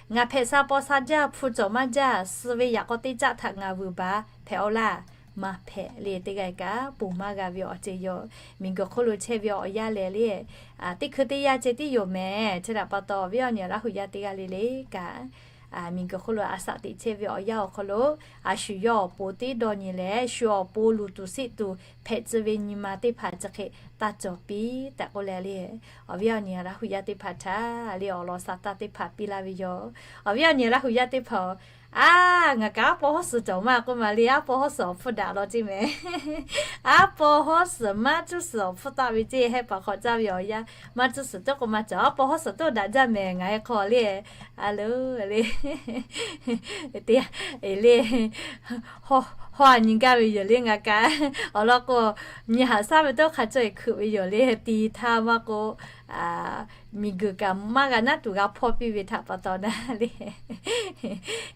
Ngaˬ hpehꞈ sha paw sha jaˇ, hpu cawˬ maˇ jaˇ, suh ve yaꞈ k'aw teˇ caˆ htaꞈ ngaˬ vuiˬ baˬ hpehꞈ awˬ laˇ, maˇ hpehꞈ le. Teˇ g'aˇ kaꞈ ponˬ maˇ g'a ve awˬ ceuˬ yoˬ. Miˬguiˬ hk'oˆ lo chehˇ ve awˬ yanˇ leh le, teˇ hkui teˇ yanˇ ceh tiˉ yoˬ mehˍ. Chi htaꞈ pa taw, awˬ viˉ awˬ nyi Laˇ hu yaˇ teˇ g'aˇ le le kaꞈ, miˬguiˬ hk'oˆ lo a shaꞈ teꞈ chehˇ ve awˬ yanˇ awˬ hk'aw lo, a shu yawˇ awˬ pon teˇ dawˇ nyi leh, shu awˬ pon luˬ tuˬ siˆ tuˬ hpehꞈ tcuh ve nyi ma teˇ hpaˍ chi hk'e taˇ cawˬ piˇ tehꞈ k'oˆ leh le, awˬ viˉ awˬ nyi Laˇ hu yaˇ teˇ hpaˍ htaꞈ le awˬ lawn shaˍ taˇ teˇ hpaˍ piˇ laˇ ve yoˬ. Awˬ viˉ awˬ nyi Laˇ hu yaˇ teˇ hpaˍ-oˬ, a, ngaˬ kaꞈ aˉ paw hawˉ suhˍ cawˬ maˇ k'oˆ ma le, aˉ paw hawˉ suhˍ awˬ hpfuhˇ daꞈ law ceˇ mehˍ. Aˉ paw hawˉ suhˍ maˇ cuˇ suhˍ awˬ hpfuhˇ taˆ ve ceˇ. Hehˆ paˍ hk'awꞈ caˇ ve awˬ yanˇ maˇ cuˇ suhˍ tuˉ k'o maˇ cawˬ, aˉ paw hawˉ suhˍ tuˉ daꞈ jaˇ mehˍ. Ngaˬ hui hk'aw le, a lo le, te, e le, hawˉ a nyi gaˇ ve yoˬ le. Ngaˬ kaꞈ awˬ lawn k'o, nyi haꞈ shaˉ ve tawˇ hk'a cawˇ e hkui ve yoˬ le. Ti htaˇ maˇ k'o, miˬguiˬ kaꞈ maˇ g'a naˉ tuˬ g'a hpawˇ piˇ ve htaꞈ pa taw naˉ le.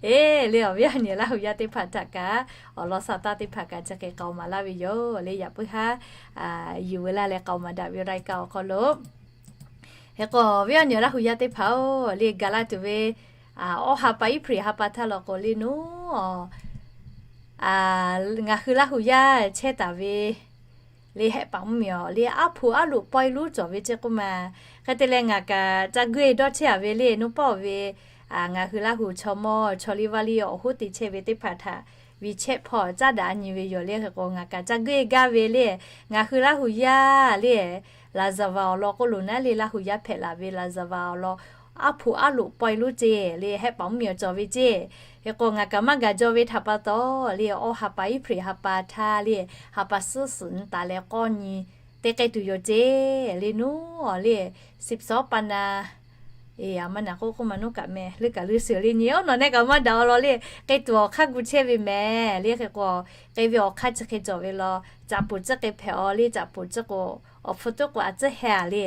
E le, awˬ viˉ awˬ nyi Laˇ hu yaˇ teˇ hpaˍ htaꞈ kaꞈ awˬ lawn shaˍ taˇ teˇ hpaˍ kaꞈ chi hk'e k'aoˍ maˍ laˇ ve yoˬ le. Yaꞈ puiˉ haˉ yuˬ ve laˇ leh k'aoˍ maˍ daꞈ ve รายการ awˬ hk'aw lo, hk'e k'o, awˬ viˉ awˬ nyi Laˇ hu yaˇ teˇ hpaˍ-oˬ, le gaˬ laˇ tuˬ ve awˬ ha pa iˉ hpri ha pa htaˇ law k'o le nu, ngaˬ hui Laˇ hu yaˇ chehˇ taˍ ve le, hehˆ paˍ mvuhˇmiˬ awˬ le, aˉ hpu aˉ loꞈ pawehˇ lonˉ cawˬ ve ceˇ k'oˆ ma. Hk'e te leh ngaˬ kaꞈ ca guˇ e dawˇ chehˇ a ve le, nuˇ pawˆ ve ngaˬ hui Laˇ hu chaw mawˇ chaw liˇ vaˇ liˇ awˬ hoˉ te chehˇ ve teˇ hpaˍ htaꞈ WeChat hpawˇ caˉ daꞈ nyi ve yoˬ le. Hk'e k'o ngaˬ kaꞈ ca guˇ e gaˇ ve le, ngaˬ hui Laˇ hu yaˇ le, Laˍzaˍvaˍ awˬ lawn k'oˆ loˬ naˉ le, Laˇ hu yaˇ hpehꞈ laˬ ve Laˍzaˍvaˍ awˬ lawn aˉ hpu aˉ loꞈ pawehˇ lonˉ ceˇ le, hehˆ paˍ mvuhˇmiˬ awˬ cawˬ ve ceˇ. Hk'e k'o ngaˬ kaꞈ maˇ gaˬ jaw ve htaꞈ pa taw le, awˇ ha pa Iˉhpriˍ ha pa htaˇ le, ha pa suhˉ suhˍ nyi taˍ leh k'awˇ nyi te k'ai tuˬ yoˬ ceˇ le. Nuˉ le, สิบสอง ปันนา e, a maˇ naˬ k'oˆ k'oˆ maˇ nuˉ kaꞈ meh leuˉ kaꞈ leuˉ suhˍ le nyi, oˇ nawˬ neh kaꞈ maˇ daꞈ awˬ lawn le, k'ai tuˬ awˬ hk'aˇ gu chehˇ ve mehˍ le. Hk'e k'o k'ai ve awˬ hk'aˇ chi hk'e cawˬ ve law, caꞈ poˍ tcuhˉ k'ai hpehꞈ awˬ le, caꞈ poˍ tcuhˉ k'o awˬ hpu tuˉ k'o a tcuhˉ heh a le.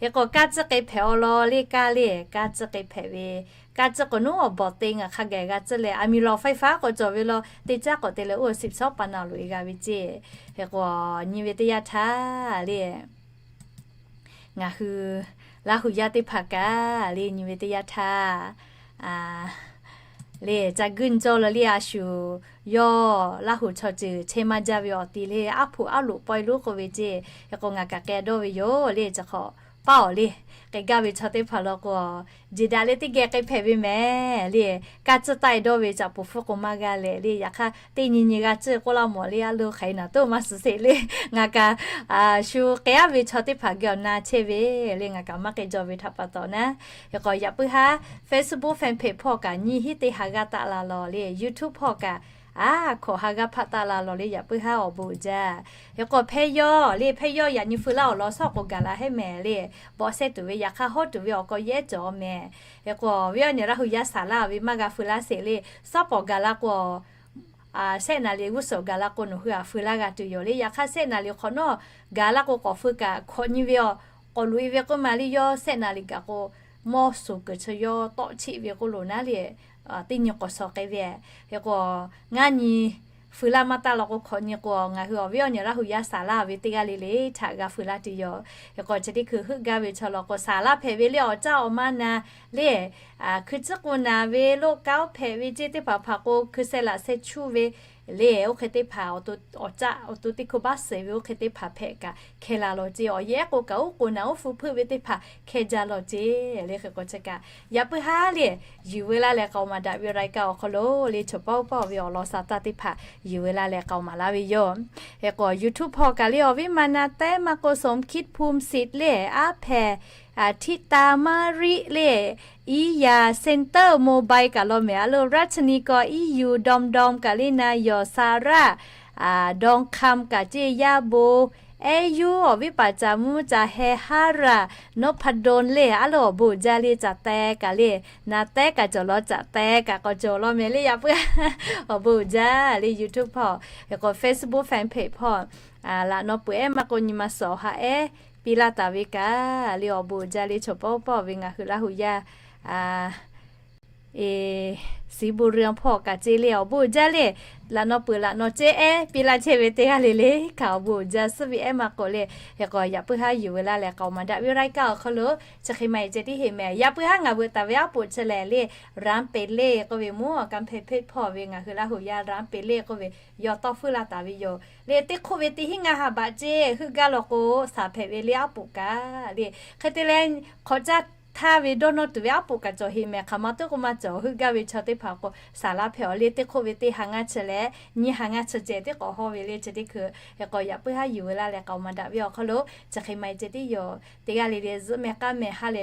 Hk'e k'o kaˇ tcuhˉ k'ai hpehꞈ awˬ lawn le, kaˇ le, kaˇ tcuhˉ k'ai hpehꞈ ve, kaˇ tcuhˉ k'o nuˉ awˬ bawˬ te ngaˬ hk'a gaˬ g'a tcuhˉ leh, a miˬ lawˬ ไฟฟ้า k'awꞈ cawˬ ve law, teˇ caˉ k'awꞈ te leh oˇ สิบสอง ปันนา loꞈ e g'a ve ceˇ. Hk'e k'o nyi ve teˇ yanˇ htaˇ le, ngaˬ hui Laˇ hu yaˇ teˇ hpaˍ kaꞈ le nyi ve teˇ yanˇ htaˇ le, ca guˇ nyi cawˇ la le, a shu yawˇ Laˇ hu chaw ceuˬ chehˇ maˇ jaˇ ve awˬ ti le, aˉ hpu aˉ loꞈ pawehˇ lonˉ k'oˆ ve ceˇ. Hk'e k'o ngaˬ kaꞈ k'ai dawˇ ve yoˬ le, chi hk'awꞈ paˇ awˬ le, k'ai gaˇ ve chaw teˇ hpaˍ law k'o, jeˬ daꞈ leh teˇ geh k'ai hpehꞈ ve mehˍ le. Kaˇ tcuhˉ taˆ e dawˇ ve caꞈ poˍ hpfuhˇ k'o maˇ g'a leh le, yaꞈ hk'aˇ teˇ nyi nyi g'a tcuhˉ k'oˆ laˇ mawˬ le, a lo hk'aˬ e naˬ toˇ maˇ suhˍ sheˍ le. Ngaˬ kaꞈ shu k'ai aˉ ve chaw teˇ hpaˍ geh awˬ na chehˇ ve le, ngaˬ kaꞈ maˇ k'ai jaw ve htaꞈ pa taw naˉ. Hk'e k'o yaꞈ puiˉ haˉ Facebook fanpage hpawˇ kaꞈ nyi hiˉ teˇ ha g'aˇ taˆ la law le, YouTube hpawˇ kaꞈ a hkawꞈ ha g'aˇ hpaˆ taˆ la law le, yaꞈ puiˉ haˉ awˬ bon uiˍ jaˇ. Hk'e k'o hpehˇ yawˇ le, hpehˇ yawˇ yaꞈ nyi feu laˇ awˬ lawn shawˉ k'o gaˬ la hehˉ mehˍ le, bawˆ sehˉ tuˬ ve yaꞈ hk'aˇ hawˉ tuˬ ve awˬ k'aw yehˉ cawˬ mehˍ. Hk'e k'o viˉ awˬ nyi Laˇ hu yaˇ saˍ laˇ ve maˇ g'a feu laˇ sheˍ le, shawˉ pawˍ gaˬ la k'o, sehˆ naˍ riˍ g'uˇ suhˍ gaˬ la k'o nawˬ hui a feu laˇ g'a tuˬ yoˬ le. Yaꞈ hk'aˇ sehˆ naˍ riˍ hk'awꞈ nawˉ gaˬ la k'o k'awꞈ feu kaꞈ hkawꞈ nyi ve a, k'awꞈ loꞈ e ve k'oˆ ma le, yawˇ sehˆ naˍ riˍ gaˬ k'o mawˇ suˍ kuiˬ chi yawˇ tawˆ cheˆ ve k'oˆ loˬ naˉ le, teˇ nyi k'awꞈ shawˍ k'ai ve. Hk'e k'o ngaˇ nyi feu laˇ maˇ taˆ law k'o hkawꞈ nyi k'o ngaˬ hui awˬ viˉ awˬ nyi Laˇ hu yaˇ saˍ laˇ ve teˇ g'aˇ le le htaꞈ g'a feu laˇ tuˬ yoˬ. Hk'e k'o chi teˇ hkui heuˆ gaˇ ve chaw law k'o saˍ laˇ hpehꞈ ve le, awˬ caˇ awˬ ma na le, hkui tcuhˉ k'o naˍ ve loˆ kaˉ oˉ hpehꞈ ve ceˇ teˇ hpaˍ hpaˍ k'o hkui seh laꞈ seh chuˇ ve le, oˇ hk'e teˇ hpaˍ awˬ to, awˬ caˇ awˬ to teˇ hkui baˆ suhˍ ve oˇ hk'e teˇ hpaˍ hpehꞈ kaꞈ hkeh la law ceˇ. Awˬ yehˉ k'o kaꞈ oˉ k'o naˍ oˉ hpu hpeuˆ ve teˇ hpaˍ hkeh jaˇ law ceˇ le. Hk'e k'o chi kaꞈ yaꞈ puiˉ haˉ le, yuˬ veu laˇ leh k'aoˍ maˍ daꞈ ve รายการ awˬ hk'aw lo le, chaw paˇ oˇ paˇ ve awˬ lawn sha taˇ teˇ hpaˍ yuˬ veu laˇ leh k'aoˍ maˍ laˇ ve yoˬ. Hk'e k'o YouTube hpawˇ kaꞈ le awˬ viˉ ma na tehˉ maˇ k'o สมคิด ภูมิสิทธิ์ le, aˉ hpehꞈ ธิตา มาริ le, Iya Center Mobile kaꞈ law mehˍ, a lo รัชนี k'o Iˉ yuˬ ดอมดอม kaꞈ le na yawˬ ซาร่า ดองคำ kaꞈ ceˇ, yaˇ bon Ehˉ yuˇ awˬ viˉ paˍ caˍ mvuhˇ caˍ heh ฮารา นพดล le, a lo awˬ bon uiˍ jaˇ le, caˍ teh kaꞈ le, na tehˉ kaꞈ cawˬ law, caˍ teh kaꞈ k'awꞈ cawˬ law mehˍ le, yaꞈ puiˉ awˬ bon uiˍ jaˇ le. YouTube hpawˇ, hk'e k'o Facebook fanpage hpawˇ, laꞈ naw peuˬ ehˉ maˇ k'o nyi ma suhˍ awˬ ha ehˉ piˇ laˇ taˍ ve kaꞈ le, awˬ bon uiˍ jaˇ le. Chaw paˇ oˇ paˇ ve ngaˬ hui Laˇ hu yaˇ e, ศรีบุญเรือง hpawˇ kaꞈ ceˇ le, awˬ bon uiˍ jaˇ le. Laꞈ naw peuˬ laꞈ naw cehˇ ehˉ piˇ laˇ chehˇ ve teˇ g'aˇ le le kaꞈ awˬ bon uiˍ jaˇ suhˉ ve ehˉ maˇ k'o le. Hk'e k'o yaꞈ puiˉ haˉ yuˬ veu laˇ leh k'aoˍ maˍ daꞈ ve รายการ awˬ hk'aw lo chi hk'e maˇ e ceh tiˉ heˆ mehˍ. Yaꞈ puiˉ haˉ ngaˬ veuꞈ taˍ ve aˉ poꞈ chi lehˬ le, ร้านเปเล่ k'oˆ ve mvuhˇ awˬ กำแพงเพชร hpawˇ ve ngaˬ hui Laˇ hu yaˇ ร้านเปเล่ k'oˆ ve yawˇ tawˇ feuˉ laˇ taˍ ve yoˬ le. Teˇ hk'oˆ ve teˇ hinˉ ngaˇ ha baꞈ ceˇ heuˆ gaˇ law k'o, saˍ hpehꞈ ve le aˉ poꞈ kaꞈ le. Hk'e te leh hk'awꞈ caˇ htaˇ ve dawˇ nawˇ tuˬ ve aˉ poꞈ kaꞈ cawˬ heˆ mehˍ. Hk'aˬ ma teˇ k'oˆ maˇ cawˬ, heuˆ gaˇ ve chaw teˇ hpaˍ k'o saˍ laˇ hpehꞈ awˬ le. Teˇ hk'oˆ ve teˇ ha ngaˇ chi leh nyiˇ ha ngaˇ chi ceh tiˉ k'awꞈ hawˇ ve le. Chi teˇ hkui hk'e k'o yaꞈ puiˉ haˉ yuˬ veu laˇ leh k'aoˍ maˍ daꞈ ve awˬ hk'aw lo chi hk'e maˇ e ceh tiˉ yoˬ. Teˇ g'aˇ le le zuhˆ meh k'aˉ meh ha leh